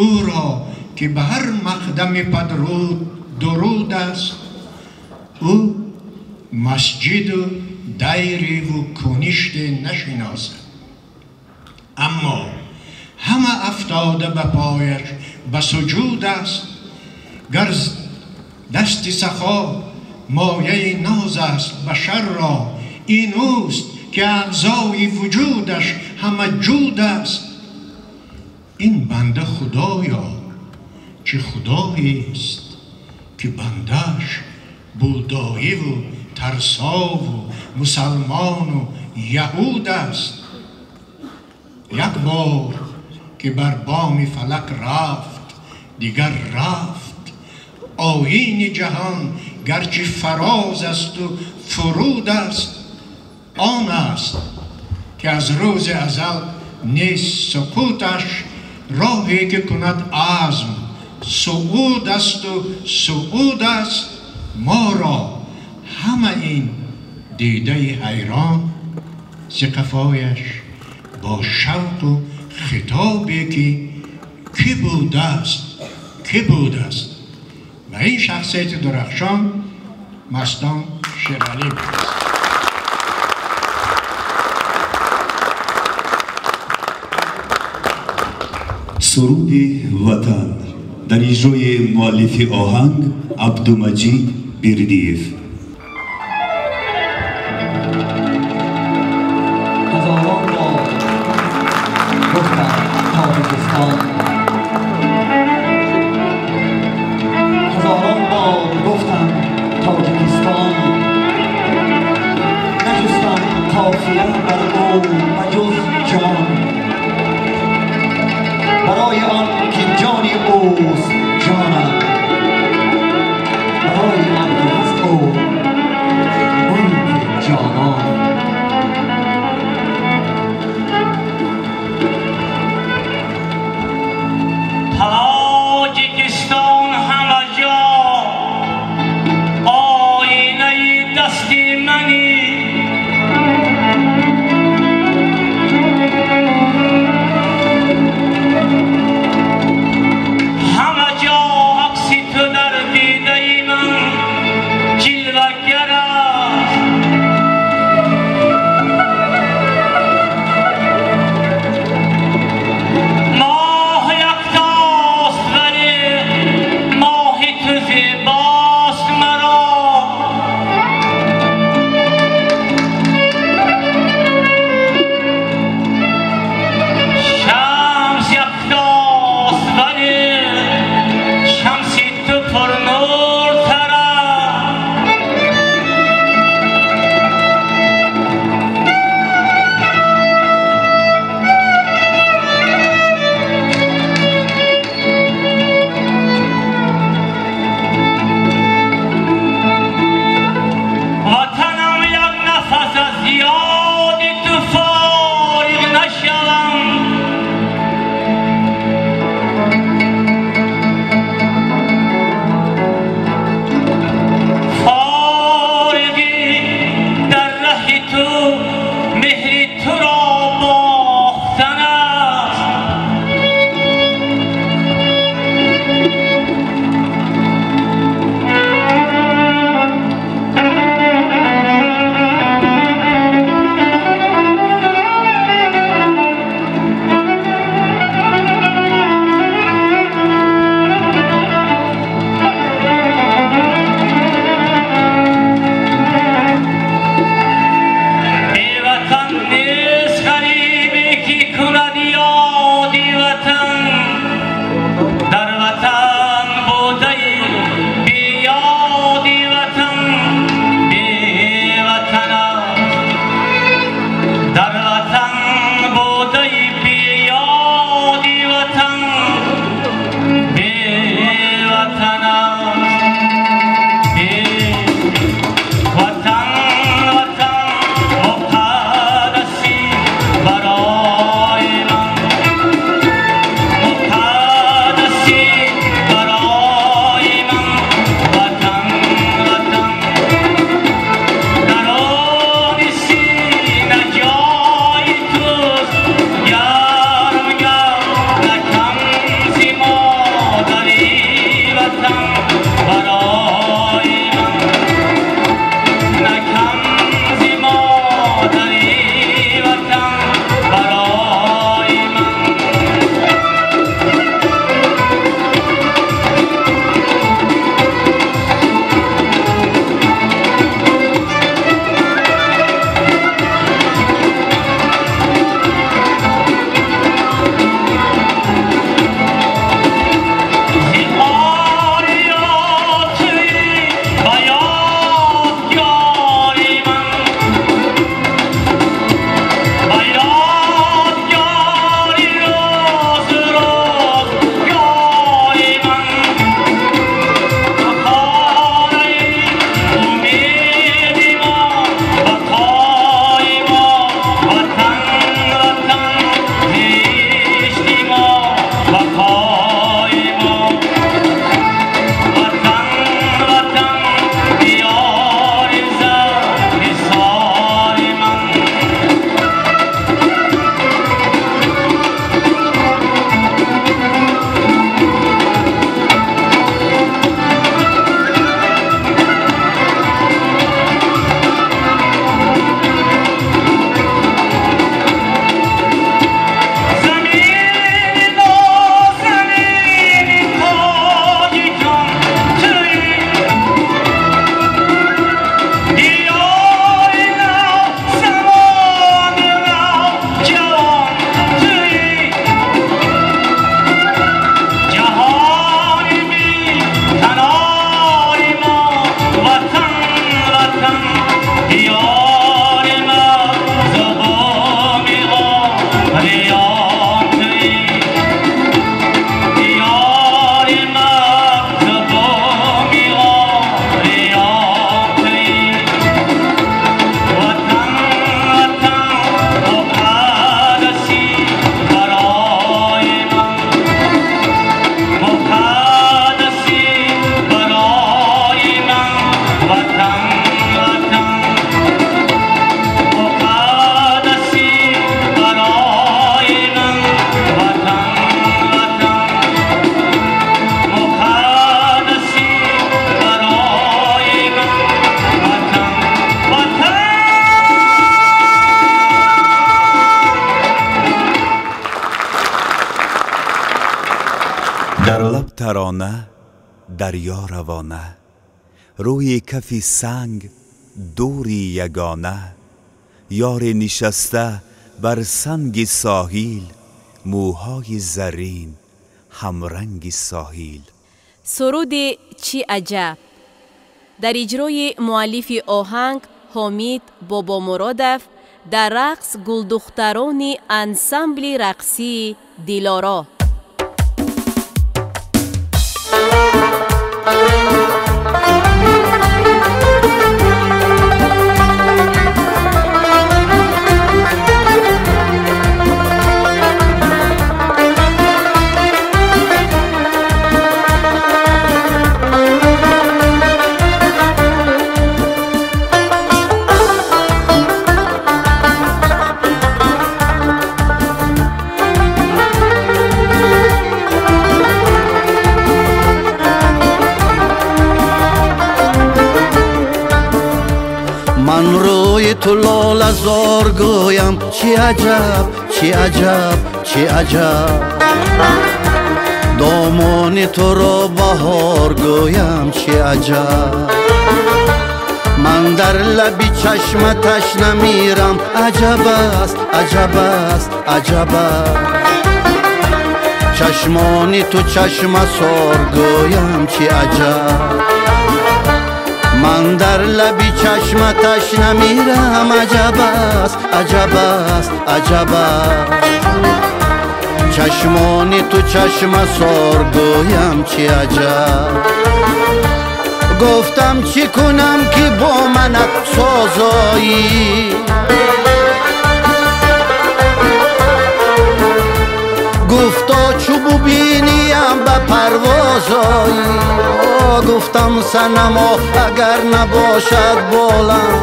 ӯро ки ба ҳар мақдами падруд дуруд аст. Ӯ масҷиду дайриву куниште нашиносад, аммо ҳама афтода ба пояш ба суҷуд аст. Гар дасти сахо мояи ноз аст башарро, ин ӯст ки аъзои вуҷудаш ҳама ҷуд аст. Ин банда худоё чӣ худоест, ки бандааш будоиву тарсову мусалмону яҳуд аст. Як бор ки бар боми фалак рафт, дигар рафт. Оини ҷаҳон гарчи фароз асту фуруд аст, он аст ки аз рӯзи азал нест суқуташ. Роҳе ки кунад азм суъуд асту суъуд аст. Моро ҳама ин дидаи ҳайрон зи қафояш бо шавқу хитобе ки кӣ будааст, кӣ будааст. Ва ин шахсияти дурахшон Мастон Шералӣ будааст. Суруди Ватан дар иҷрои муаллифи оҳанг Абдумаҷид Бердиев. Ҳазорон бор гуфтам Тоҷикистон, ҳазорон бор гуфтам Тоҷикистон, наҷустам қофия бар ӯ ба ҷуз ҷон, барои он ки ҷони ӯст ҷонам, барои он ки ҳаст ӯ мулки ҷонон. тарона, дарё равона, рӯи кафи санг дури ягона, ёре нишаста бар санги соҳил, мӯҳои заррин ҳамранги соҳил. Суруди «Чӣ аҷаб» дар иҷрои муаллифи оҳанг Ҳомид Бобомуродов, дар рақс гулдухтарони ансамбли рақсии «Дилоро». تو لاله زار گویم چی عجب، چی عجب، چی عجب، دامان تو را بهار گویم چی عجب، من در لبی چشم تشنه میرم عجب است، عجب است، عجب است، چشمانی تو چشم سار گویم چی عجب، من در لبی چشم تشنه میرم عجب است، عجب است، عجب است، چشمانی تو چشم سار گویم چی عجب، گفتم چی کنم که با منت سازایی، گفتا چو ببینیم به پروازایی، گفتم صنما اگر نباشد بالم،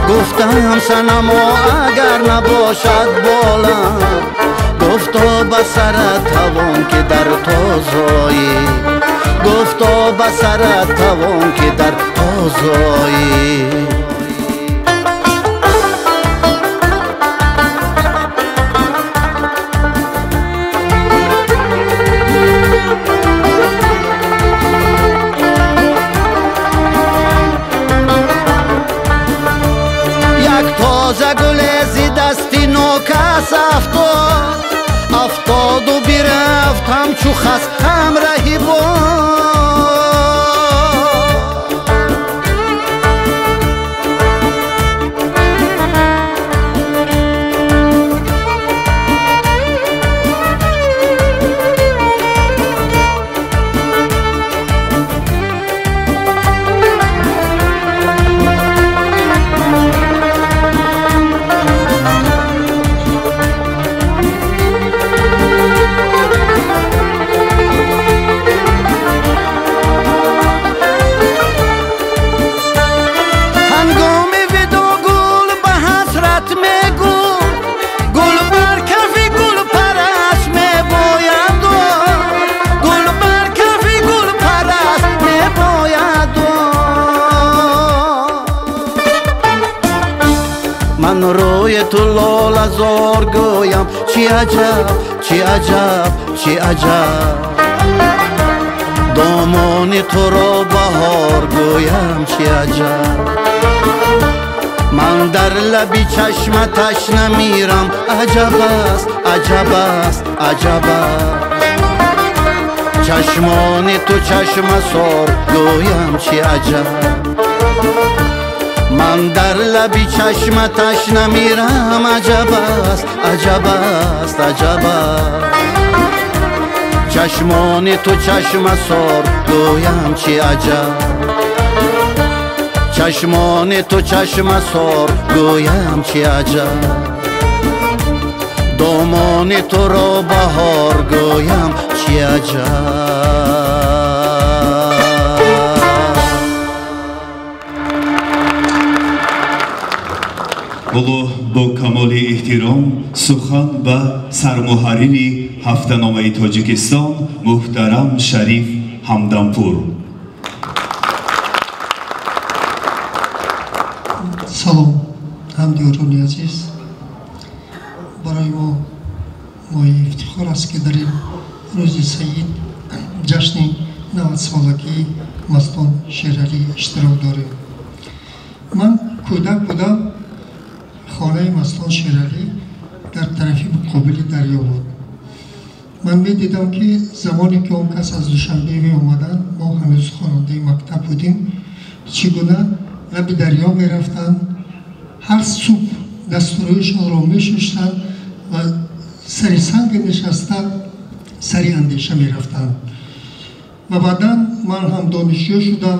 گفتم صنما اگر نباشد بالم، گفتا به سرت توان که در تازایی، گفتا به سرت توان که در تازایی. نوکس افتاد، افتاد و برفت همچو خس همراهی با، تو لاله زار گویم چی عجب، چی عجب، چی عجب، دامان تو را بهار گویم چی عجب، من در لبی چشم تشنه میرم عجب است، عجب است، عجب است، چشمان تو چشم سار گویم چی عجب، من در لبی چشم تشنه میرم عجب است، عجب است، عجب است، چشمان تو چشم سار گویم چی عجب، چشمان تو چشم سار گویم چی عجب، دامان تو را بهار گویم چی عجب. ҳоло бо камоли эҳтиром сухан ба сармуҳаррири ҳафтаномаи Тоҷикистон муҳтарам Шариф Ҳамдампур. Салом ҳамдиёрони азиз, барои мо мои ифтихор аст ки дар ин рӯзи саид ҷашни 90-солагии Мастон Шералӣ иштирок дорем. Ман кӯдак будам, хонаи Мастон Шералӣ дар тарафи муқобили дарё буд. Ман медидам, ки замоне ки он кас аз Душанбе меомаданд, мо ҳанӯз хонандаи мактаб будем, чӣ гуна лаби дарё мерафтанд, ҳар субҳ дастурӯишонро мешуштанд ва сари санге нишаста сари андеша мерафтанд. Ва баъдан ман ҳам донишҷӯ шудам,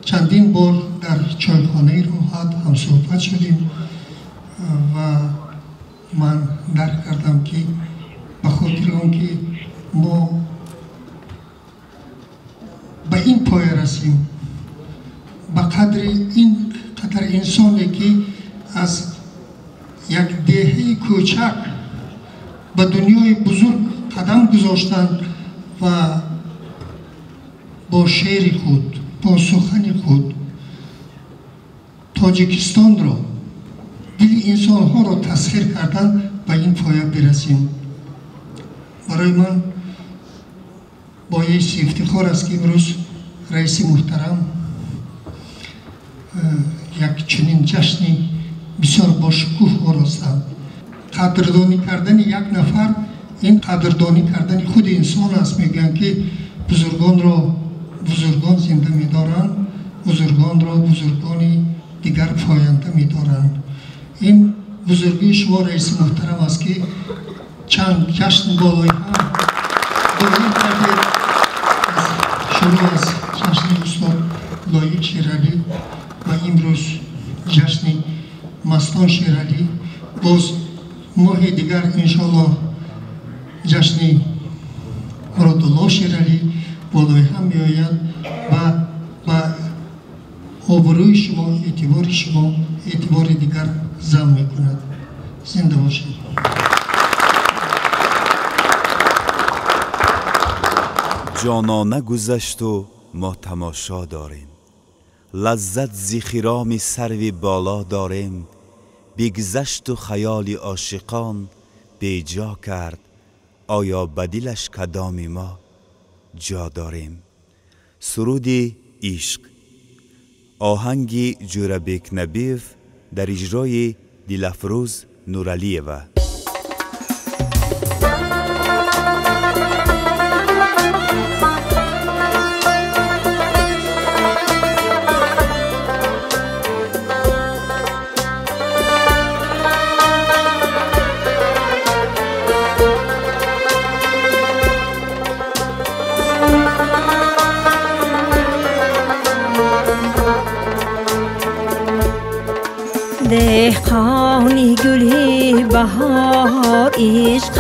чандин бор дар чойхонаи Роҳат ҳамсӯҳбат шудем ва ман дарк кардам, ки ба хотири он ки мо ба ин поя расем, ба қадри ин қадар инсоне ки аз як деҳаи кӯчак ба дунёи бузург қадам гузоштанд ва бо шеъри худ, бо сухани худ Тоҷикистонро, дили инсонҳоро тасхир карданд, ба ин поя бирасем. Барои ман боиси ифтихор аст, ки имрӯз раиси муҳтарам як чунин ҷашни бисёр бошукӯҳ оростанд. Қадрдонӣ кардани як нафар ин қадрдонӣ кардани худи инсон аст. Мегӯянд, ки бузургонро бузургон зинда медоранд, бузургонро бузургони дигар поянда медоранд. Ин бузургии шумо, раиси муҳтарам, аст, ки чанд ҷашн болои ҳам доир кардед, шурӯъ аз ҷашни устод Лоиқ Шералӣ ва имрӯз ҷашни Мастон Шералӣ, боз моҳи дигар иншоаллоҳ ҷашни Муродулло Шералӣ болои ҳам меояд ва ба обрӯи шумо, эътибори шумо эътибори дигар зам мекунад. Зинда бошед. Ҷонона гузашту мо тамошо дорем, лаззат зи хироми сарви боло дорем. Бигзашту хаёли ошиқон беҷо кард, оё ба дилаш кадоми мо ҷо дорем? Суруди ишқ, оҳанги Ҷӯрабек Набиев дар иҷрои Дилафрӯз Нуралиева. Деҳқони гули баҳор ишқ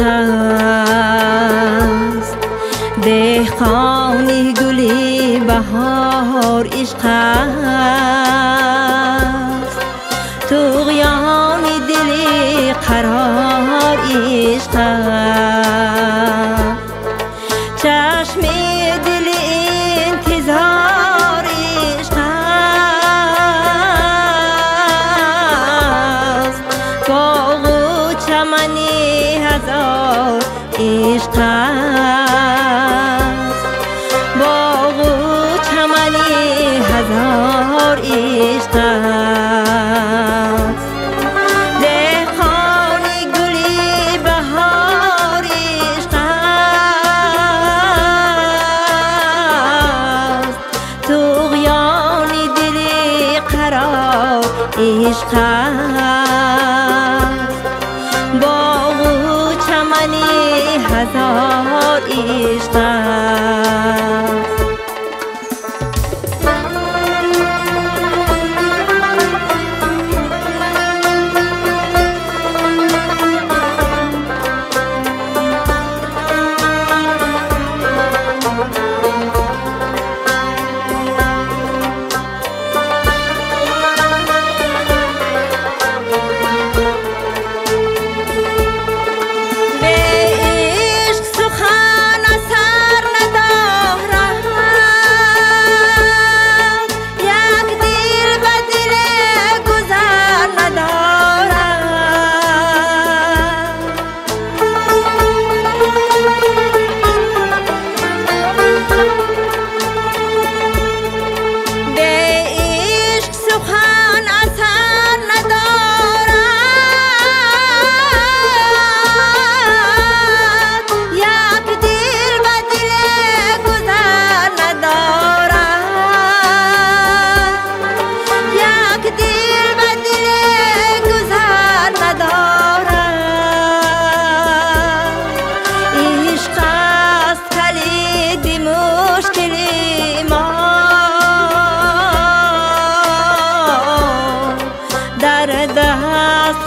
аст, деҳқони гули баҳор ишқ аст, туғёни дили қарор ишқ аст, чашми дили интизор ишқ аст, боғу чамани ҳазор ишқ аст, боғу чамани ҳазор ишқ аст, деҳқони гули баҳор ишқ аст, туғёни дили қарор ишқ аст, боғу чамани ҳазор ишқ аст. Бе ишқ сухан асар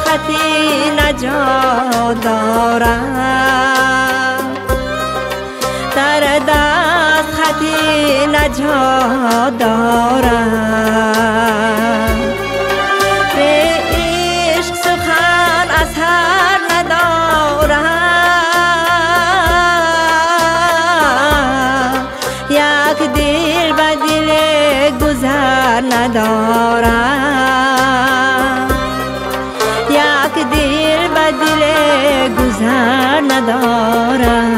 خطی نجات دارم، در دست خطی نجات دارم. به عشق سخن اثر ندارم، یک دل به دل گذر ندارم، یک دل به دل گذر ندارم.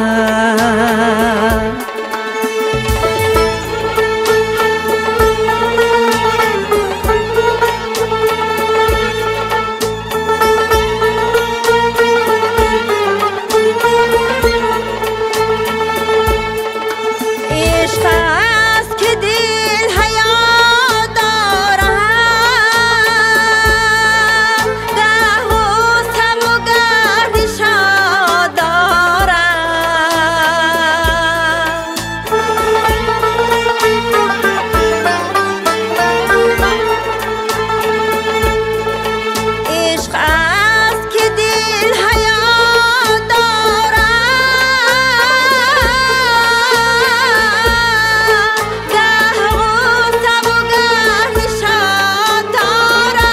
عشق است که دل حیا دارد، گه غصه و گه نشاط دارد. عشق است که دل حیا دارد، گه غصه و گه نشاط دارد.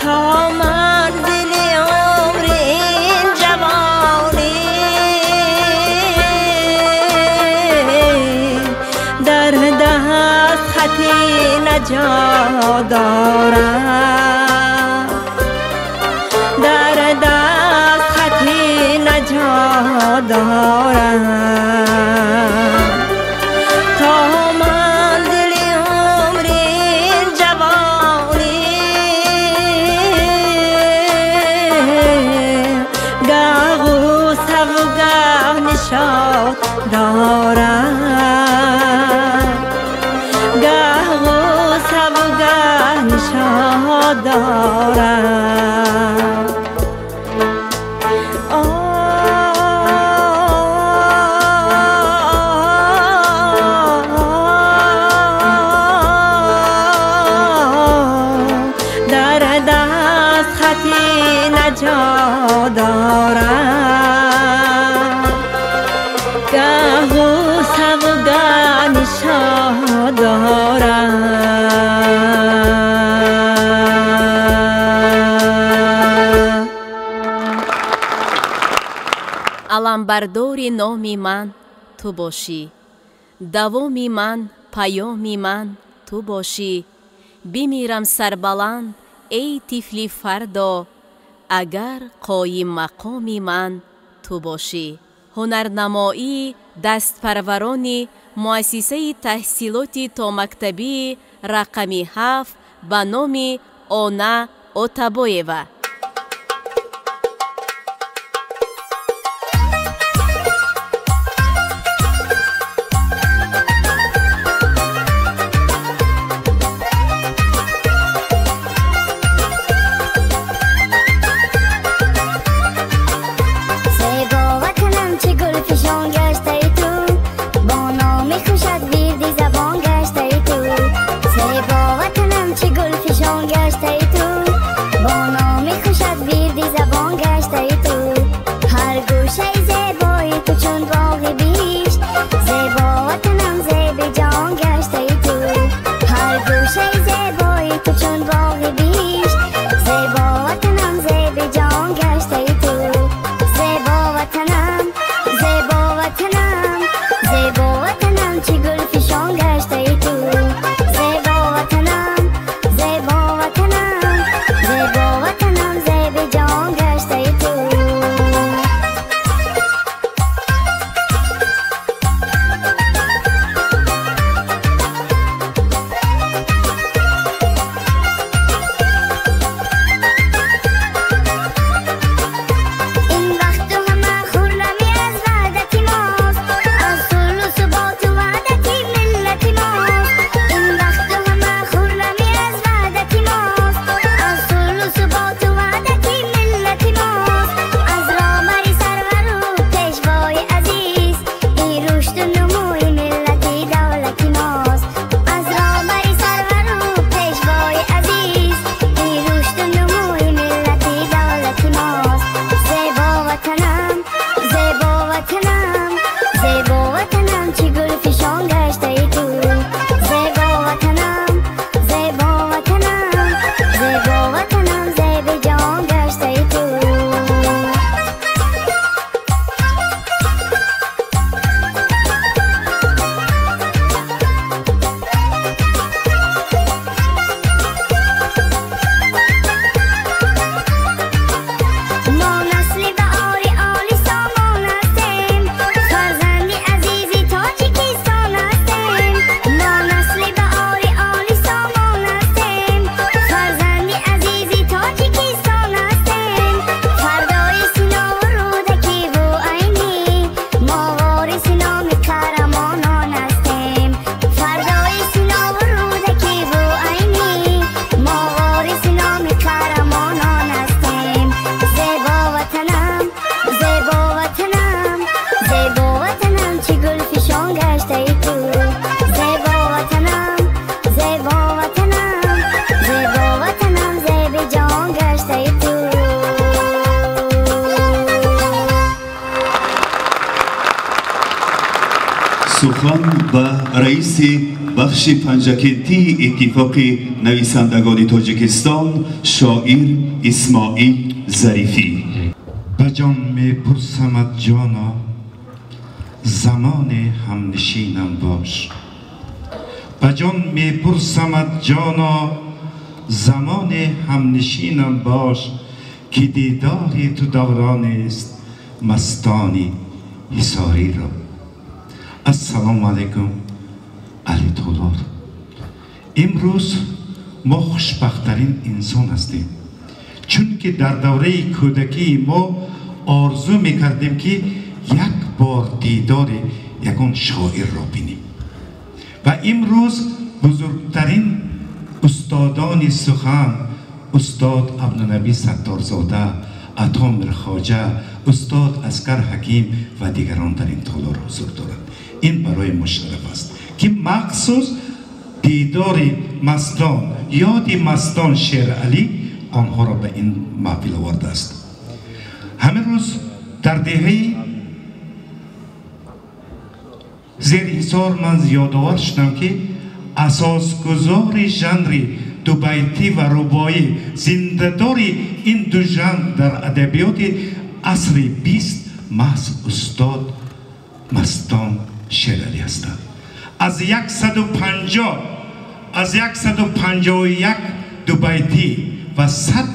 تا منزل عمر این جوانی، در دست خطی نجات دارم، در دست خطی نجات دارم. تا منزل عمر این جوانی، گه غصه و گه نشاط دارم، گه غصه و گه نشاط دارم. در دست خطی نجات دارم، گه غصه و گه نشاط دارم. Аламбардори номи ман ту бошӣ, давоми ман, паёми ман ту бошӣ. Бимирам сарбаланд, эй тифли фардо, агар қоиммақоми ман ту бошӣ. Ҳунарнамоии дастпарварони муассисаи таҳсилоти томактабии рақами 7 ба номи Она Отабоева. زیبا وطنم چه گل فشان گشته ای تو، با نام خوشت ویردی زبان گشته ای تو. زیبا وطنم چه گل فشان گشته ای تو، با نام خوشت ویردی زبان گشته ای تو. هر گوشه زیبایی تو چون باغ بیش، زیبا وطنم زیب جان گشته ای تو. هر گوشه زیبایی تو چون باغ بیش، زیبا وطنم زیب جان گشته ای تو. زیبا وطنم، زیبا وطنم، زیبا وطنم چه گل فشان گشته ای تو. زیبا وطنم، زیبا وطنم، раиси бахши Панҷакентии Иттифоқи нависандагони Тоҷикистон шоир Исмоил Зарифӣ. Ба ҷон мепурсамад ҷоно, замоне ҳамнишинам бош. Ба ҷон мепурсамад ҷоно, замоне ҳамнишинам бош, ки дидори ту давронест мастони ҳисориро. Ассалому алайкум, аҳли толор. Имрӯз мо хушбахттарин инсон ҳастем, чунки дар давраи кӯдакии мо орзу мекардем, ки як бор дидори ягон шоирро бинем. Ва имрӯз бузургтарин устодони сухан, устод Абдунаби Сатторзода, Ато Мирхоҷа, устод Аскар Ҳаким ва дигарон дар ин толор ҳузур доранд. Ин барои мо шараф аст, ки махсус дидори Мастон, ёди Мастон Шералӣ онҳоро ба ин маҳфил овардааст. Ҳамин рӯз дар деҳаи зери ҳисор ман ёдовар шудам, ки асосгузори жанри дубайтӣ ва рубоӣ, зиндадори ин ду жанр дар адабиёти асри 20 маҳз устод Мастон Шералӣ ҳастанд. Аз 150, аз 151 дубайтӣ ва 100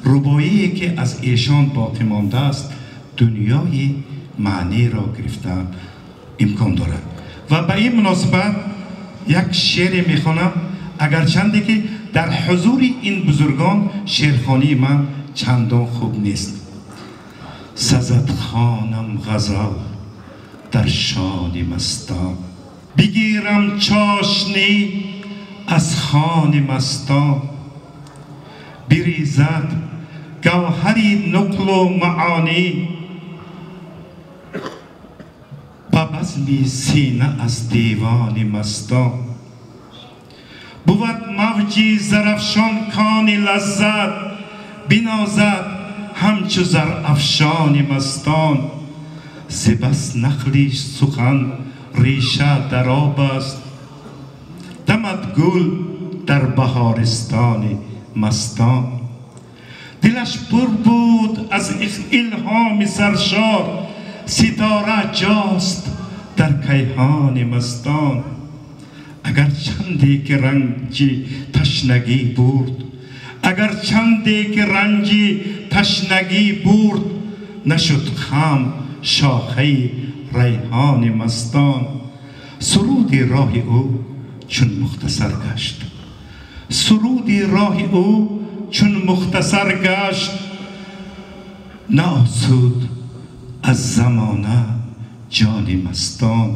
рубоие, ки аз эшон боқӣ мондааст, дунёи маъниро гирифтан имкон дорад. Ва ба ин муносибат як шеъре мехонам, агарчанде ки дар ҳузури ин бузургон шеърхонии ман чандон хуб нест. Сазад хонам ғазал дар шони мастон, бигирам чошнӣ аз хони мастон, бирезад гавҳари нуқлу маонӣ, ба базми сина аз девони мастон. Бувад мавҷи зарафшон кони лаззат, бинозад ҳамчу зарафшони мастон. Зебас нақли сухан реша дар об аст, дамад гул дар баҳористони мастон. Дилаш пур буд аз илҳоми саршор, ситора ҷост дар кайҳони мастон. Агар чанде ки ранҷи ташнагӣ бурд, агар чанде ки ранҷи ташнагӣ бурд, нашуд хам шохаи райҳони мастон. Суруди роҳи ӯ чун мухтасар гашт, суруди роҳи ӯ чун мухтасар гашт, наосуд аз замона ҷони мастон.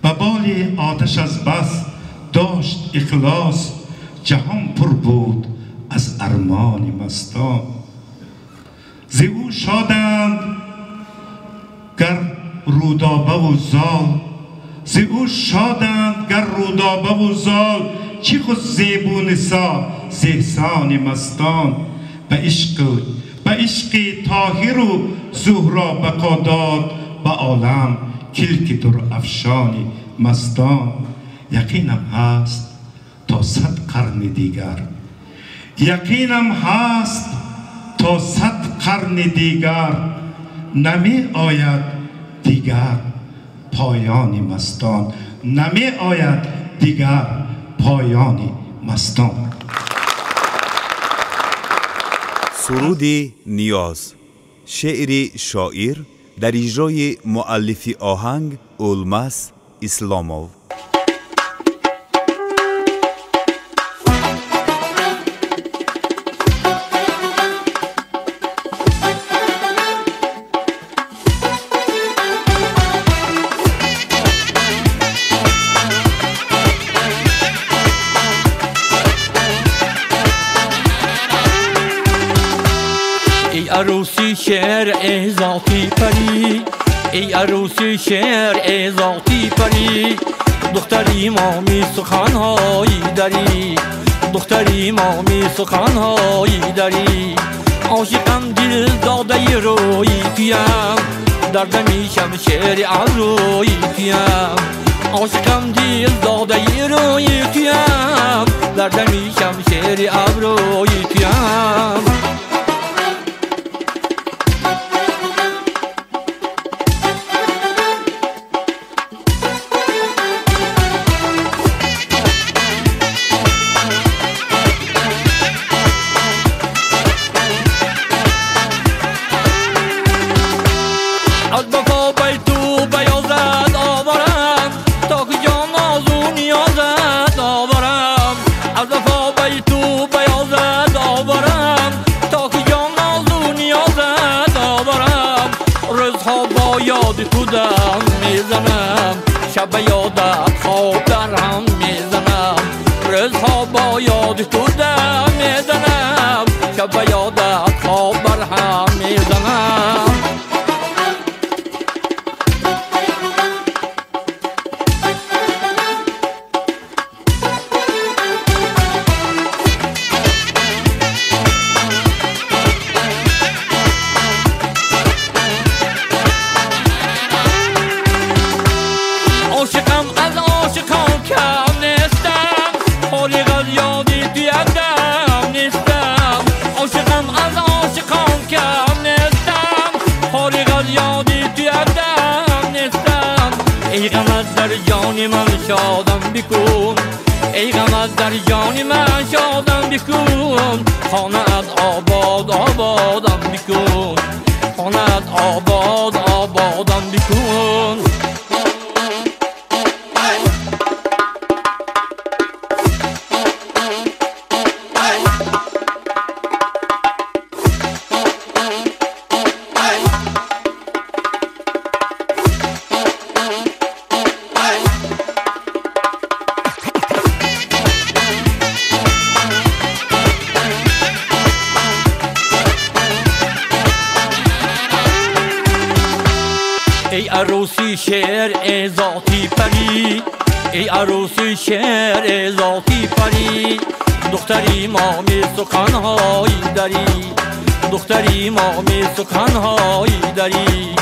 Ба боли оташ аз бас дошт ихлос, ҷаҳон пур буд аз армони мастон. Зи ӯ шоданд гар рӯдобаву зол, зи ӯ шоданд гар рӯдобаву зол, чӣ худ зебу нисо зи эҳсони мастон. Ба ишқи Тоҳиру Зуҳро бақо дод ба олам килки дурафшони мастон. Яқинам ҳаст то 100 қарни дигар, яқинам ҳаст то 100 қарни дигар, намеояд дигар поёни мастон, намеояд дигар поёни мастон. Суруди ниёз, шеъри шоир дар иҷрои муаллифи оҳанг Улмас Исломов. عروسی شعر ای ذاتی پری، ای عروسی شعر ای ذاتی پری، دختری مامی سخنهایی داری، دختری مامی سخنهایی داری. عاشقم دل داده روی تویم، در دمیشم شعر از روی تویم. عاشقم دل داده روی تویم، در دمی شمشیر ابروی تویم. شب یادت خواب در هم میزنم، روزها با یاد تو دم میزنم، شب یادت خواب بر هم میزنم. شادم بکن ای غم از در جان من، شادم بکن، خانه از آباد آبادم بکن، خانه از آباد آبادم بکن. ای عروسی شعر ذاتی پری، ای عروسی شعر ذاتی پری، دختری مامی سخنهای دری، دختری مامی سخنهای دری.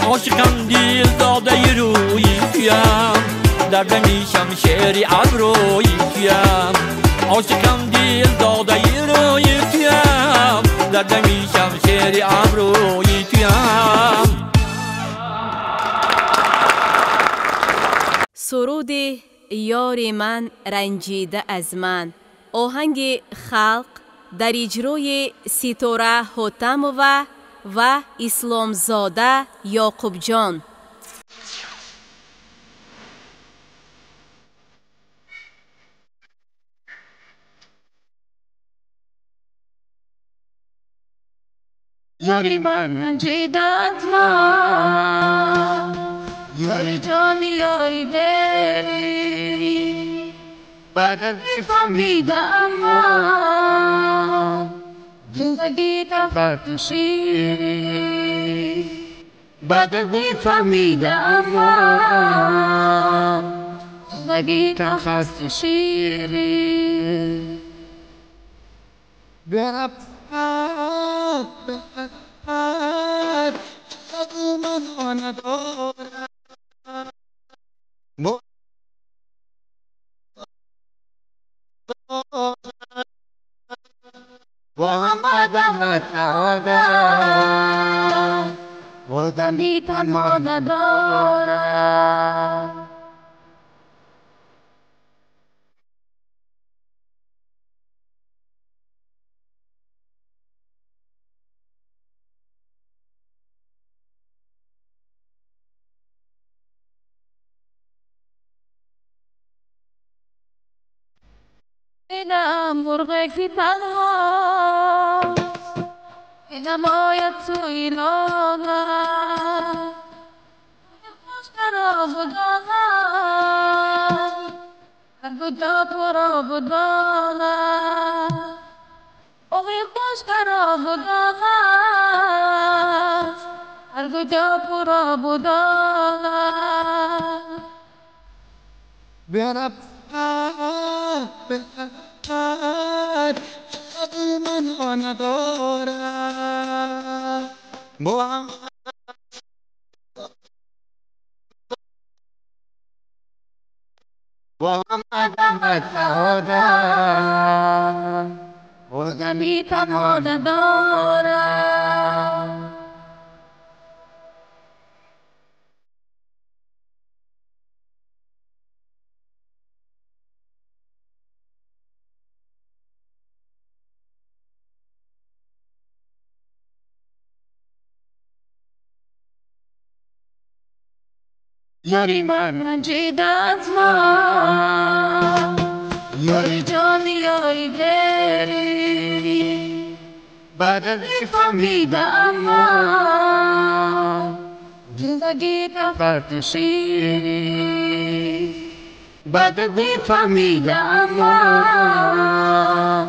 عاشقم دل داده روی تویم، در دمی شمشیر ابروی تویم. عاشقم دل داده روی تویم، در دمی شمشیر ابروی تویم. سرود یار من رنجیده از من، آهنگ خلق در اجرای ستاره حاتمova و اسلامزاده یعقوب جان. یاری من رنجیده از من، یاری جانی یاری دلی، بعد از فهمیدم من زندگی تفرشی، بعد از فهمیدم من زندگی تفرشی. اینم مرغکی تنها، اینم آید توی لانه، خوش را بدانه، هر کجا تو را بدانه، اوی خوش را بدانه، هر کجا تو را بدانه. من ندارم با با آدمت ندارم، آدمی تنها ندارم. یاری من رنجیده از من، یاری جانی یاری دلی، بعد از فهمیدم من زندگی نفرت شیری، بعد از فهمیدم من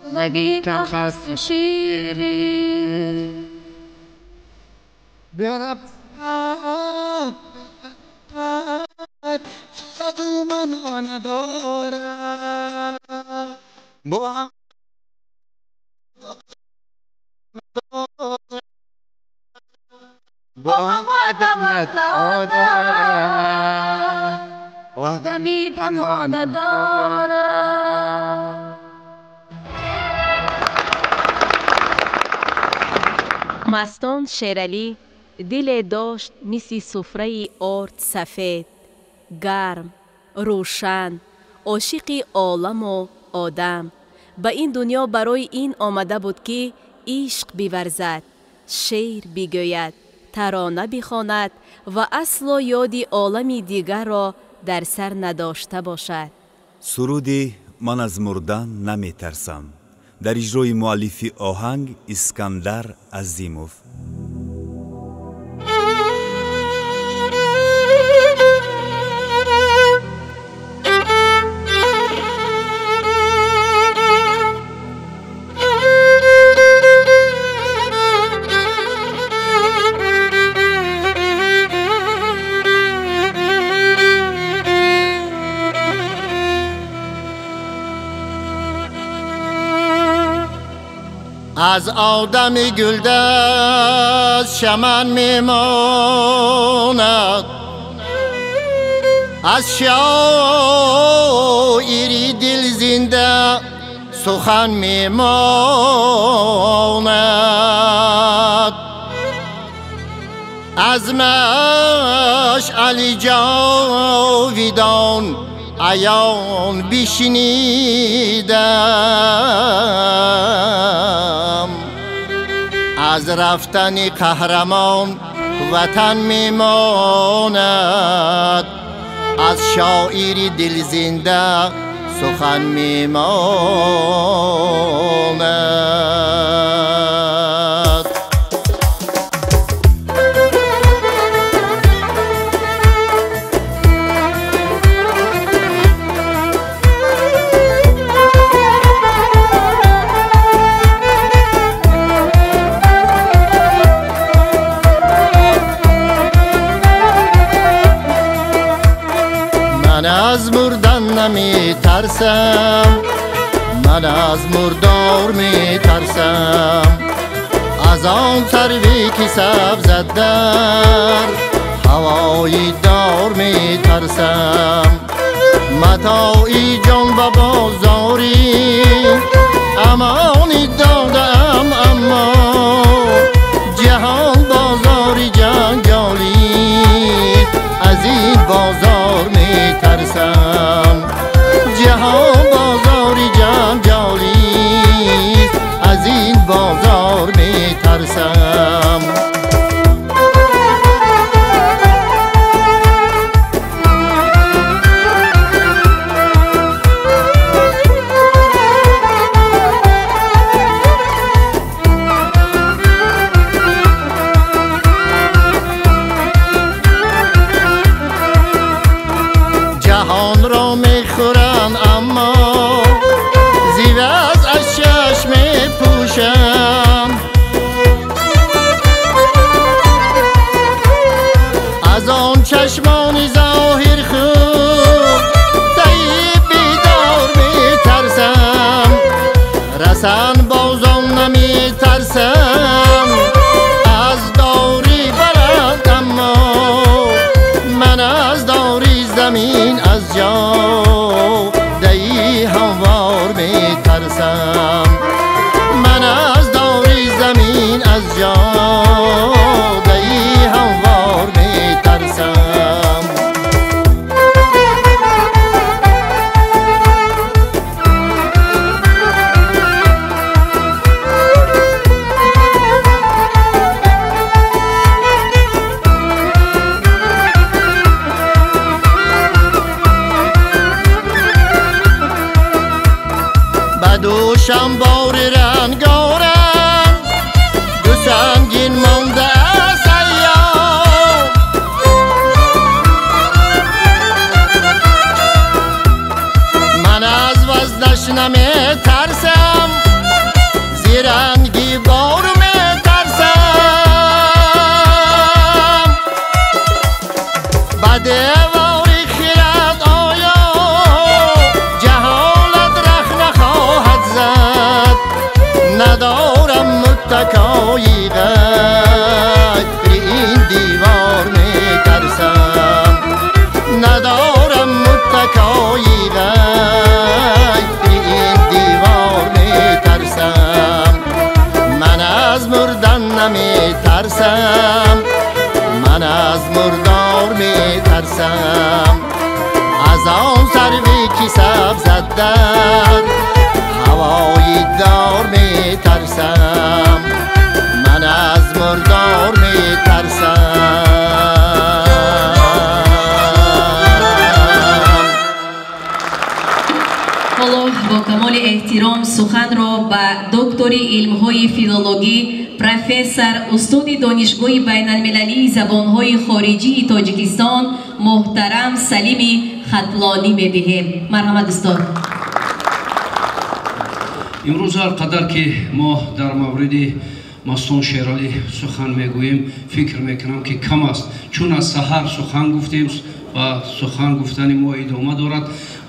زندگی نفرت شیری. بیارم من ندارم، با هم آدمت ندارم، آدمی تنها ندارم. Мастон Шералӣ диле дошт мисли суфраи орд сафед, гарм, рӯшан, ошиқи оламу одам. Ба ин дунё барои ин омада буд, ки ишқ биварзад, шеър бигӯяд, тарона бихонад ва асло ёди олами дигарро дар сар надошта бошад. Суруди «Ман аз мурдан наметарсам» дар иҷрои муаллифи оҳанг Искандар Азимов. از آدم گلدست چمن میماند، از شاعری دل زنده سخن میماند. از مشعل جاویدان عیان بشنیدم، از رفتن قهرمان وطن میماند، از شاعر دل زنده سخن میماند. من از مردن نمیترسم، من از مردار میترسم، از آن سروی که سبزد در هوای دار میترسم. متاعی جان به بازاری امانی دادم، اما جهان بازاری جنجالی، از این بازار میترسم. جهان بازاری جنجالی، از این بازار میترسم. باشم بار رنگارم دو سنگین مانده از ایام من از وزنش نمی ترسم زیرنگی بار می ترسم بده ندارم متکایی غیر این دیوار میترسم ندارم متکایی غیر این دیوار میترسم من از مردن نمیترسم من از مردار میترسم از آن سروی که سبزد در هوای دار میترسم من از مردار میترسم. ҳоло бо камоли эҳтиром суханро ба доктори илмҳои филологӣ профессор устоди донишгоҳи байналмилалии забонҳои хориҷии Тоҷикистон муҳтарам Салими Хатлонӣ медиҳем. Марҳамат устод. Имрӯз ҳар қадар ки мо дар мавриди Мастон Шералӣ сухан мегӯем, фикр мекунам ки кам аст, чун аз саҳар сухан гуфтем ва сухан гуфтани мо идома дорад.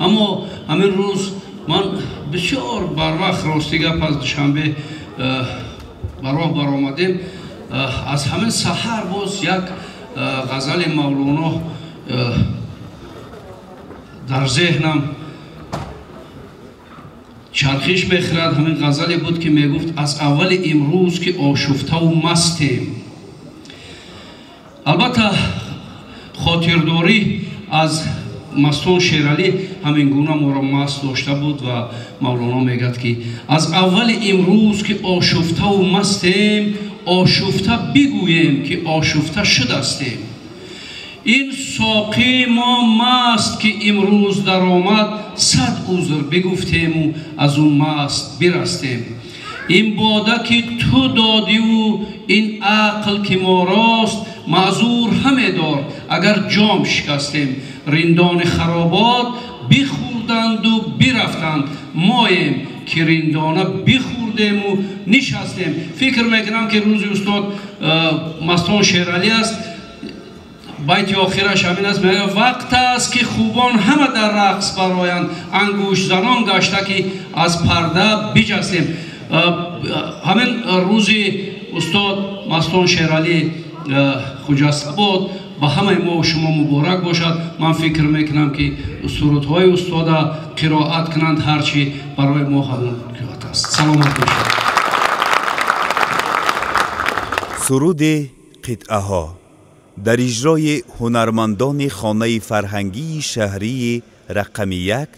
Аммо ҳамин рӯз ман бисёр барвақт, рости гап, аз Душанбе ба роҳ баромадем. Аз ҳамин саҳар боз як ғазали Мавлоно дар зеҳнам чархиш мехӯрад. Ҳамин ғазале буд ки мегуфт: аз аввали имрӯз ки ошуфтаву мастем. Албатта хотирдорӣ аз Мастон Шералӣ ҳамин гуна моро маст дошта буд ва Мавлоно мегӯяд ки аз аввали имрӯз ки ошуфтаву мастем, ошуфта бигӯем ки ошуфта шудастем. Ин соқи мо маст ки имрӯз даромад, сад узр бигуфтему аз ӯ маст бирастем. Ин бода ки ту додиву ин ақл ки морост, маъзур ҳаме дор агар ҷом шикастем. Риндони харобот бихӯрданду бирафтанд, моем ки риндона бихӯрдему нишастем. Фикр мекунам ки рӯзи устод Мастон Шералӣ аст. Байти охираш ҳамин аст, мегӯяд: вақт аст ки хубон ҳама дар рақс бароянд, ангуштзанон гашта ки аз парда биҷастем. Ҳамин рӯзи устод Мастон Шералӣ хуҷастабод ба ҳамаи мо шумо муборак бошад. Ман фикр мекунам ки сурудҳои устода қироат кунанд, ҳарчи барои мо ҳамон қироат аст. Саломат бошед. Суруди қитъаҳо дар иҷрои ҳунармандони хонаи фарҳангии шаҳрии рақами 1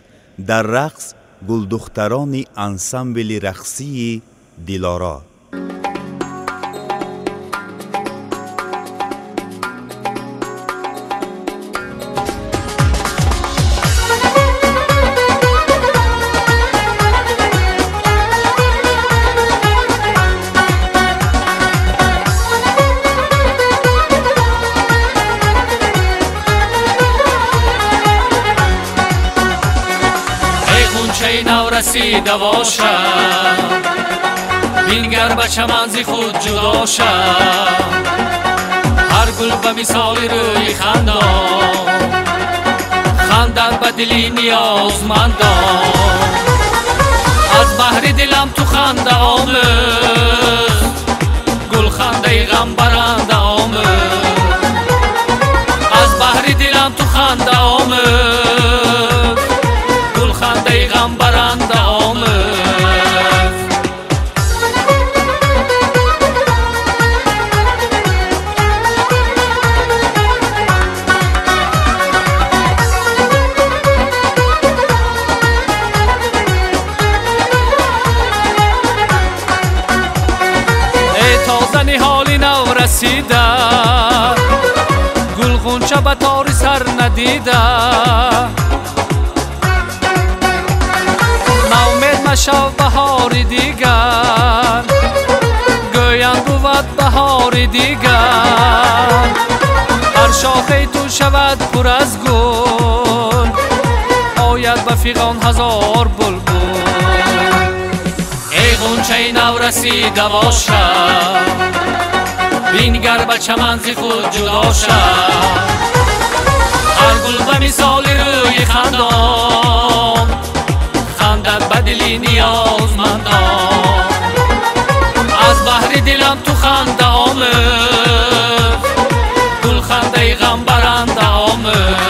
дар рақс гулдухтарони ансамбли рақсии Дилоро. رسیده باشم بینگر به چمن ز خود جدا شم هر گل به مثال روی خندان خندد به دلی نیازمندان از بهر دلم تو خنده آمد گل خنده غم برنده آمد از بهر دلم تو خنده آمد گل خنده غم برنده آمد. ای تازه نهالی نو رسیده گل غنچه به تار سر ندیده шав баҳори дигар, гӯянд бувад баҳори дигар. Ҳар шохаи ту шавад пур аз гул, ояд ба фиғон ҳазор булбул. Эй ғунчаи нав расида бошад, бингар ба чаман зи худ ҷудо шав. Ҳар гул ба мисоли рӯи хандон, хандад ба дили ниёзмандон. Аз баҳри дилам ту ханда омӯз, гулхандаи ғамбаранда омӯз.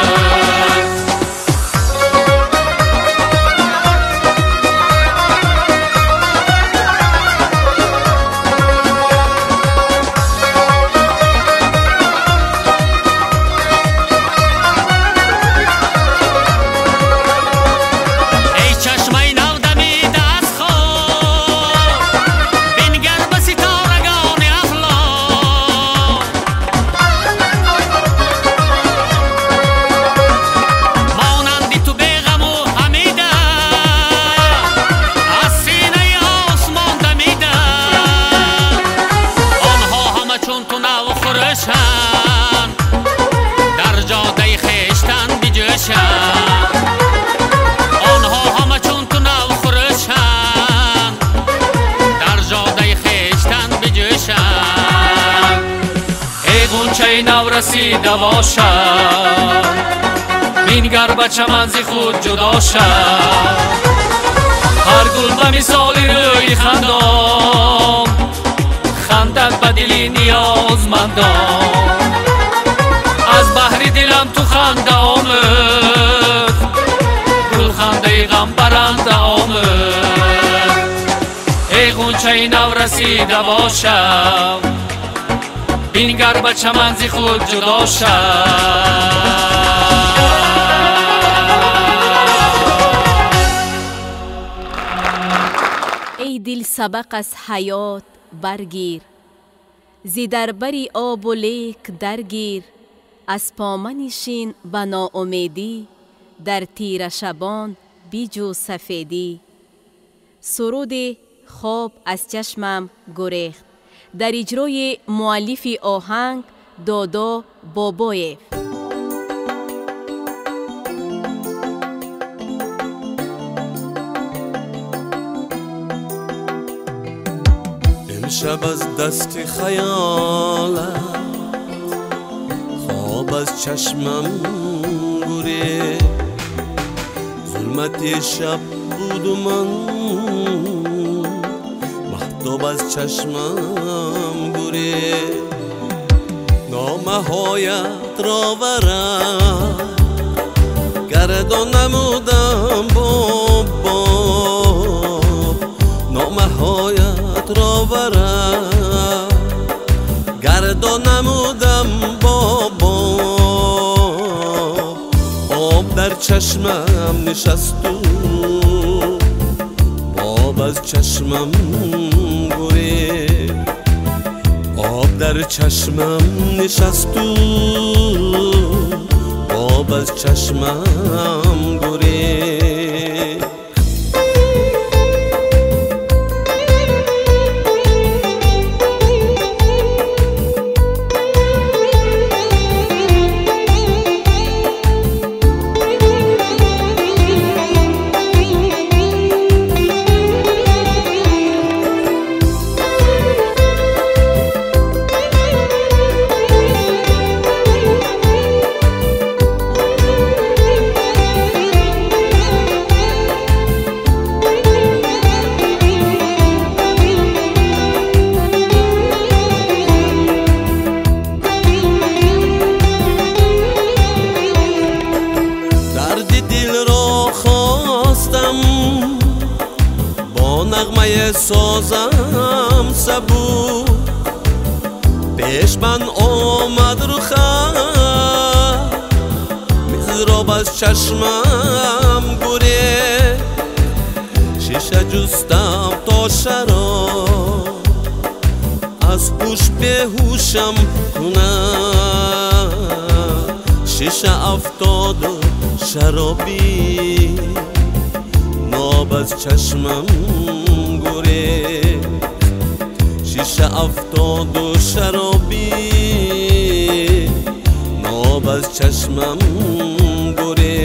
Онҳо ҳама чун ту нав хурӯшанд, дар ҷодаи хештан биҷӯшанд. Эй ғунчаи нав расида бошад, бингар ба чаман зи худ ҷудо шав. Ҳар гул ба мисоли рӯи хандон, хандад ба дили ниёзмандон. Аз баҳри дилам ту ханда омӯз, гулхандаи ғамбаранда омӯз. Эй ғунчаи нав расида бошав, бингар ба чаман зи худ ҷудо шав. Эй дил сабақ аз ҳаёт баргир, зи дар бари обу лек даргир. Аз поманишин ба ноумедӣ, дар тирашабон биҷӯ сафедӣ. Суруди хоб аз чашмам гурехт дар иҷрои муаллифи оҳанг Додо Бобоев. Имшаб аз дасти хаёлат хоб аз чашмам гурехт, зулмати шаб буду ман маҳтоб аз чашмам гурехт. Номаҳоят ро варақ гардон намудам боб боб, номаҳоят ро варақ гардон намудам боб боб. Об дар чашмам нишасту боб аз чашмам гурехт, об дар чашмам нишасту боб аз чашмам гурехт. Созам сабу пеш ман омад руха, мизроб аз чашмам гурехт. Шиша ҷустам то шароб аз ҳуш беҳушам кунад, шиша афтоду шаробӣ ноб از چشمم گریخت، شیشه افتاد و شرابی ناب از چشمم گریخت.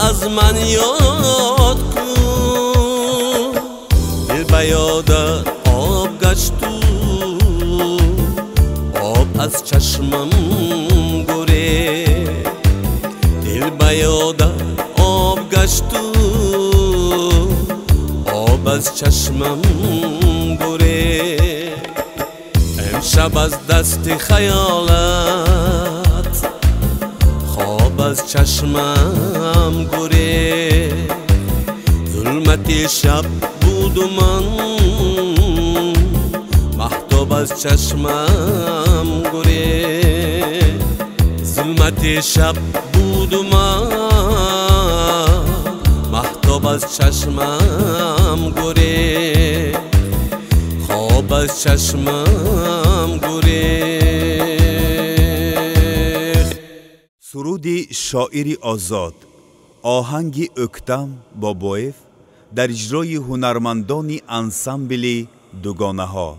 از من یاد کن، دل به یادت آب گشت و آب از چشمم گریخت، دل به یادت آب گشت و آب از چشمم گریخت. امشب از دست خیالت خواب از چشمم گریخت، ظلمت شب بود و من مهتاب از چشمم گریخت، ظلمت شب بود و من مهتاب از چشمم گریخت، خواب از چشمم گریخت. суруди шоири озод оҳанги Ӯктам Бобоев дар иҷрои ҳунармандони ансамбли дугонаҳо.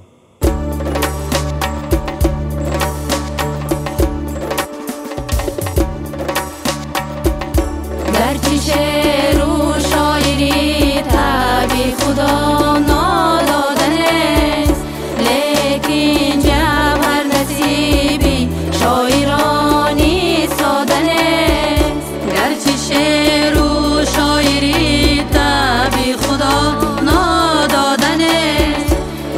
Гарчи шеъру шоирӣ таби худо нододанест, лекин ҷавҳар насиби шоирони сода нест. Гарчи шеъру шоирӣ таби худо нододанест,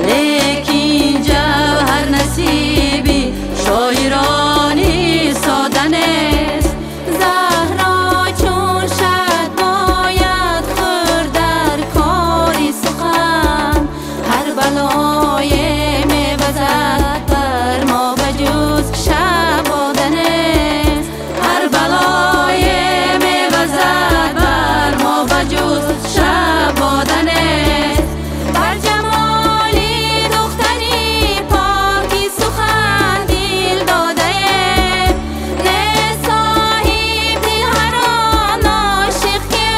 лекин ҷавҳар насиби шоирони сода нест. Заҳро чун шад бояд хӯрд дар кори сухан, ҳар балое мевазад бар мо ба ҷуз шабода нест. Ҳар балое мевазад бар мо ба ҷуз шабода нест. Бар ҷамоли духтари поки сухан дил додаем, не соҳиби ҳар он ошиқ ки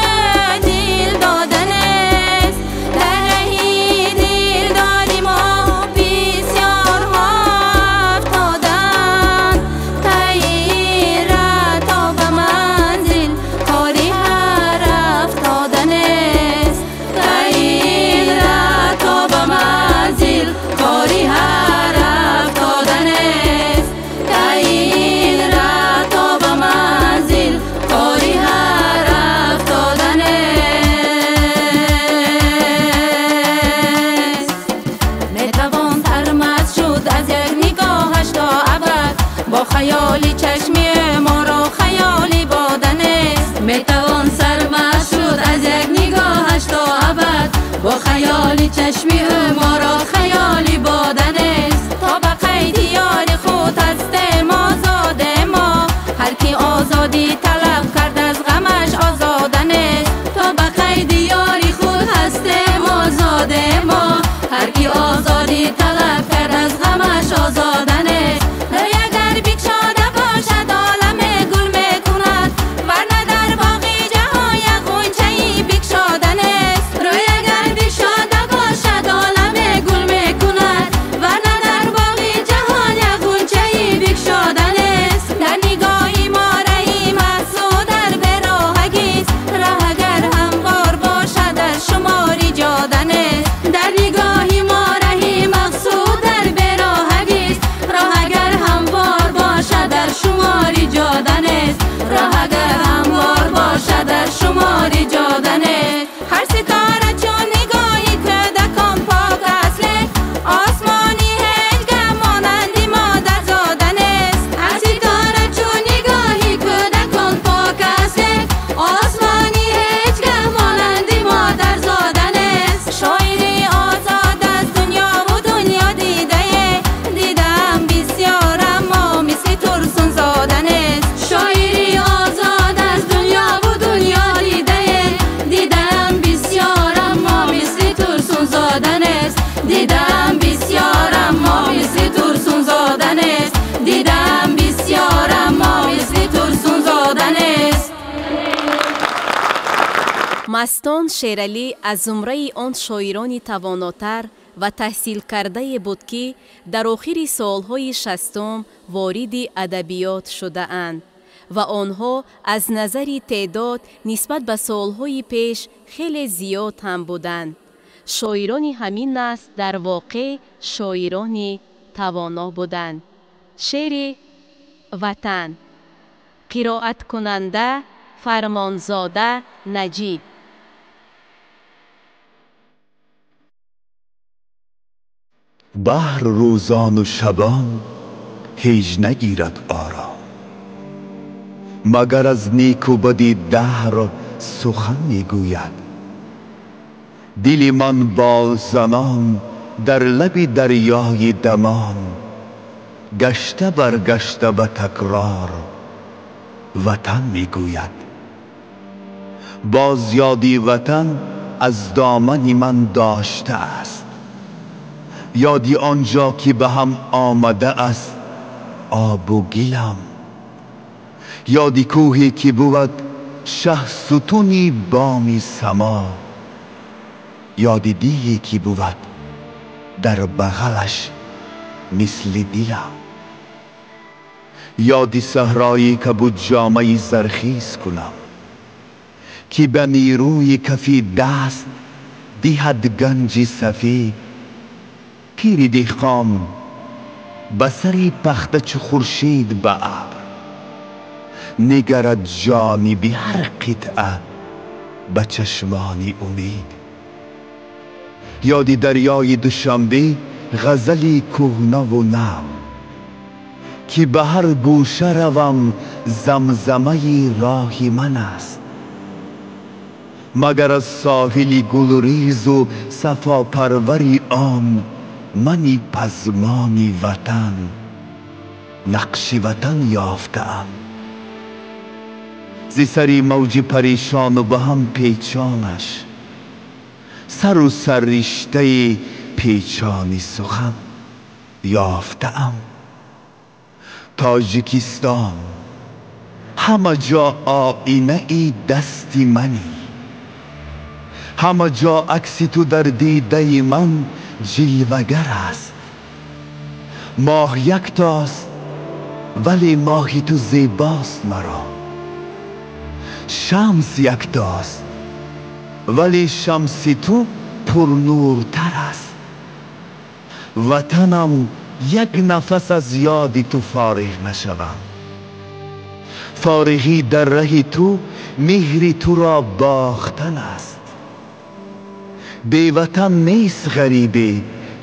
дил дода нест. Дар раҳи дилдори мо бисёрҳо афтоданд, таира то ба манзил кори ҳар афтода нест. Таира то ба манзил кори ҳар афтода нест. Таира то ба манзил кори ҳар афтода нест. Метавон тармаз шуд аз як нигоҳаш то абад, бо хаёли чашми моро хаёли бода нест. Метавон сармаст шуд аз як нигоҳаш то абад, бо хаёли чашми моро хаёли бода нест. То ба қайди ёри худ ҳастем озоде мо, ҳар ки озодӣ талаб кард аз ғамаш озода нест. То ба қайди ёри худ ҳастем озоде мо, ҳар ки озодӣ талаб кард аз Мастон Шералӣ аз зумраи он шоирони тавонотар ва таҳсилкардае буд, ки дар охири солҳои 60-ум вориди адабиёт шудаанд ва онҳо аз назари теъдод нисбат ба солҳои пеш хеле зиёд ҳам буданд. Шоирони ҳамин насл дар воқеъ шоирони тавоно буданд. Шеъри Ватан. Қироаткунанда Фармонзода Наҷиб. Баҳр рӯзону шабон ҳеҷ нагирад ором, магар аз неку бади даҳр сухан мегӯяд. Дили ман болзанон дар лаби дарёи дамон, гашта баргашта ба такрор ватан мегӯяд. Боз ёди ватан аз домани ман доштааст, ёди онҷо ки ба ҳам омада аст обу гилам, ёди кӯҳе ки бувад шаҳсутуни боми само, ёди дие ки бувад дар бағалаш мисли дилам, ёди саҳрое ки буд ҷомаи зархез кунам, ки ба нерӯи кафи даст диҳад ганҷи сафед. Пири деҳқон ба сари пахта чу хуршед ба абр нигарад ҷониби ҳар қитъа ба чашмони умед. Ёди дарёи Душанбе ғазали кӯҳнаву нав, ки ба ҳар гӯша равам замзамаи роҳи ман аст. Магар аз соҳили гулрезу сафопарвари он мани пазмони ватан нақши ватан ёфтаам. Зи сари мавҷи парешону ба ҳам печонаш сару сарриштаи печони сухан ёфтаам. Тоҷикистон ҳама ҷо оинаи дасти манӣ, ҳама ҷо акси ту дар дидаи ман ҷилвагар аст. Моҳ яктост, вале моҳи ту зебост маро. Шамс яктост, вале шамси ту пурнуртар аст. Ватанам як нафас аз ёди ту фориғ нашавам. Фориғӣ дар раҳи ту меҳри туро бохтан аст. Беватан нест ғарибе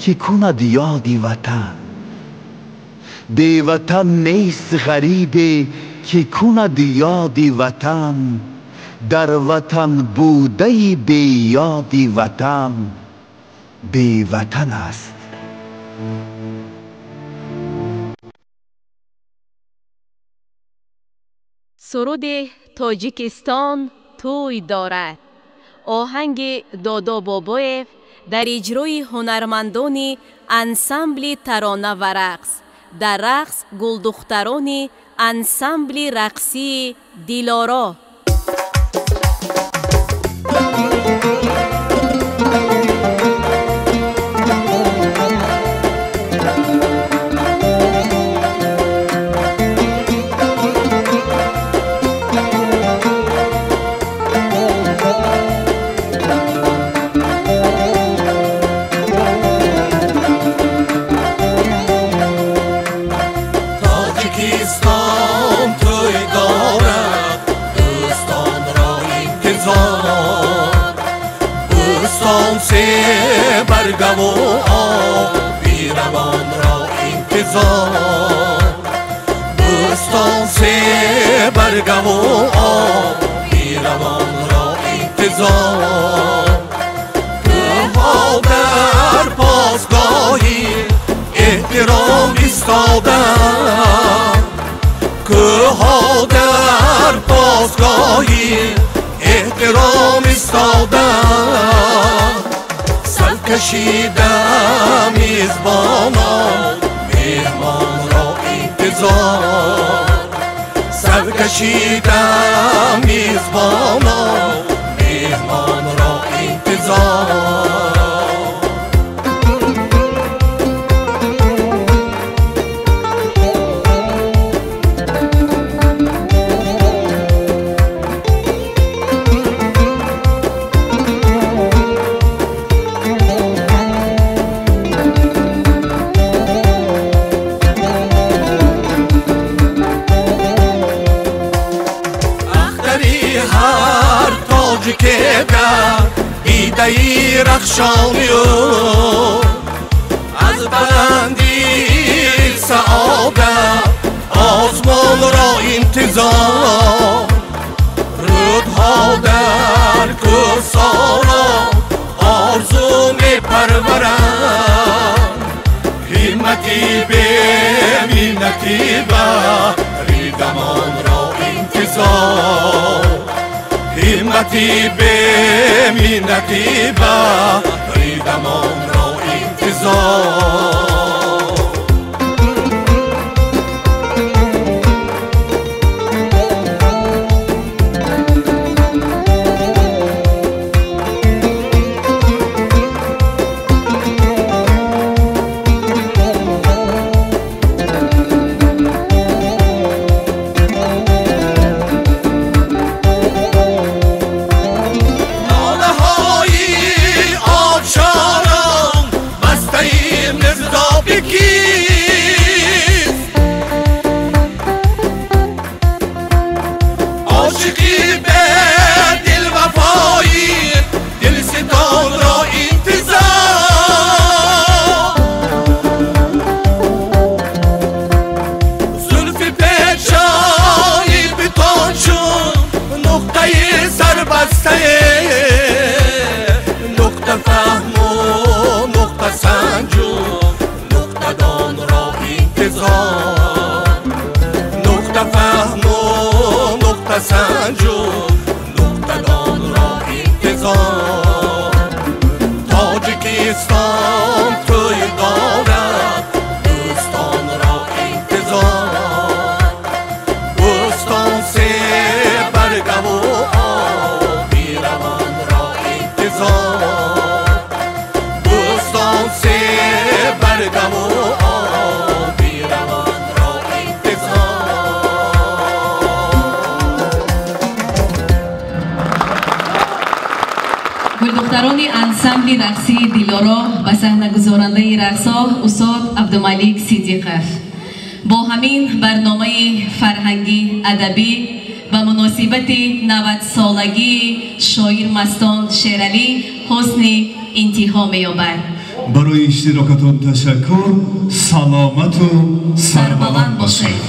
ки кунад ёди ватан. Беватан нест ғарибе ки кунад ёди ватан. Дар ватан будаи беёди ватан беватан аст. Суруди Тоҷикистон тӯй дорад. Оҳанги Додо Бобоев дар иҷрои ҳунармандони ансамбли тарона ва рақс, дар рақс гулдухтарони ансамбли рақсии Дилоро. برگو بیروان را انتظار، بوستان سه برگو بیروان را انتظار. کوها در پاسگاهی احترام ایستادند، کوها در پاسگاهی احترام ایستادند. کشیدم میزبانان مهمان را انتظار، سر کشیدم میزبانان مهمان Бадахшонию аз баландии саодат осмонро интизор рӯдҳо дар кӯҳсоро орзу мепарваранд ҳиммати беминнати баридамонро интизор ҳиммати беминнати баридамонро интизор. Тоҷикистон тӯй дорад, дӯстонро интизор. Бӯстон себаргаву оби равонро интизор. Бӯстон себаргаву оби равонро интизор. Гулдухтарони ансамбли рақсии Дилоро ба саҳнагузорандаи рақсо устод Абдумалик Сидиқов. Бо ҳамин барномаи фарҳангӣ адабӣ ба муносибати 90-солагии шоир Мастон Шералӣ ҳусни интиҳо меёбад. Барои иштирокатон ташаккур, саломату сарбаланд бошед.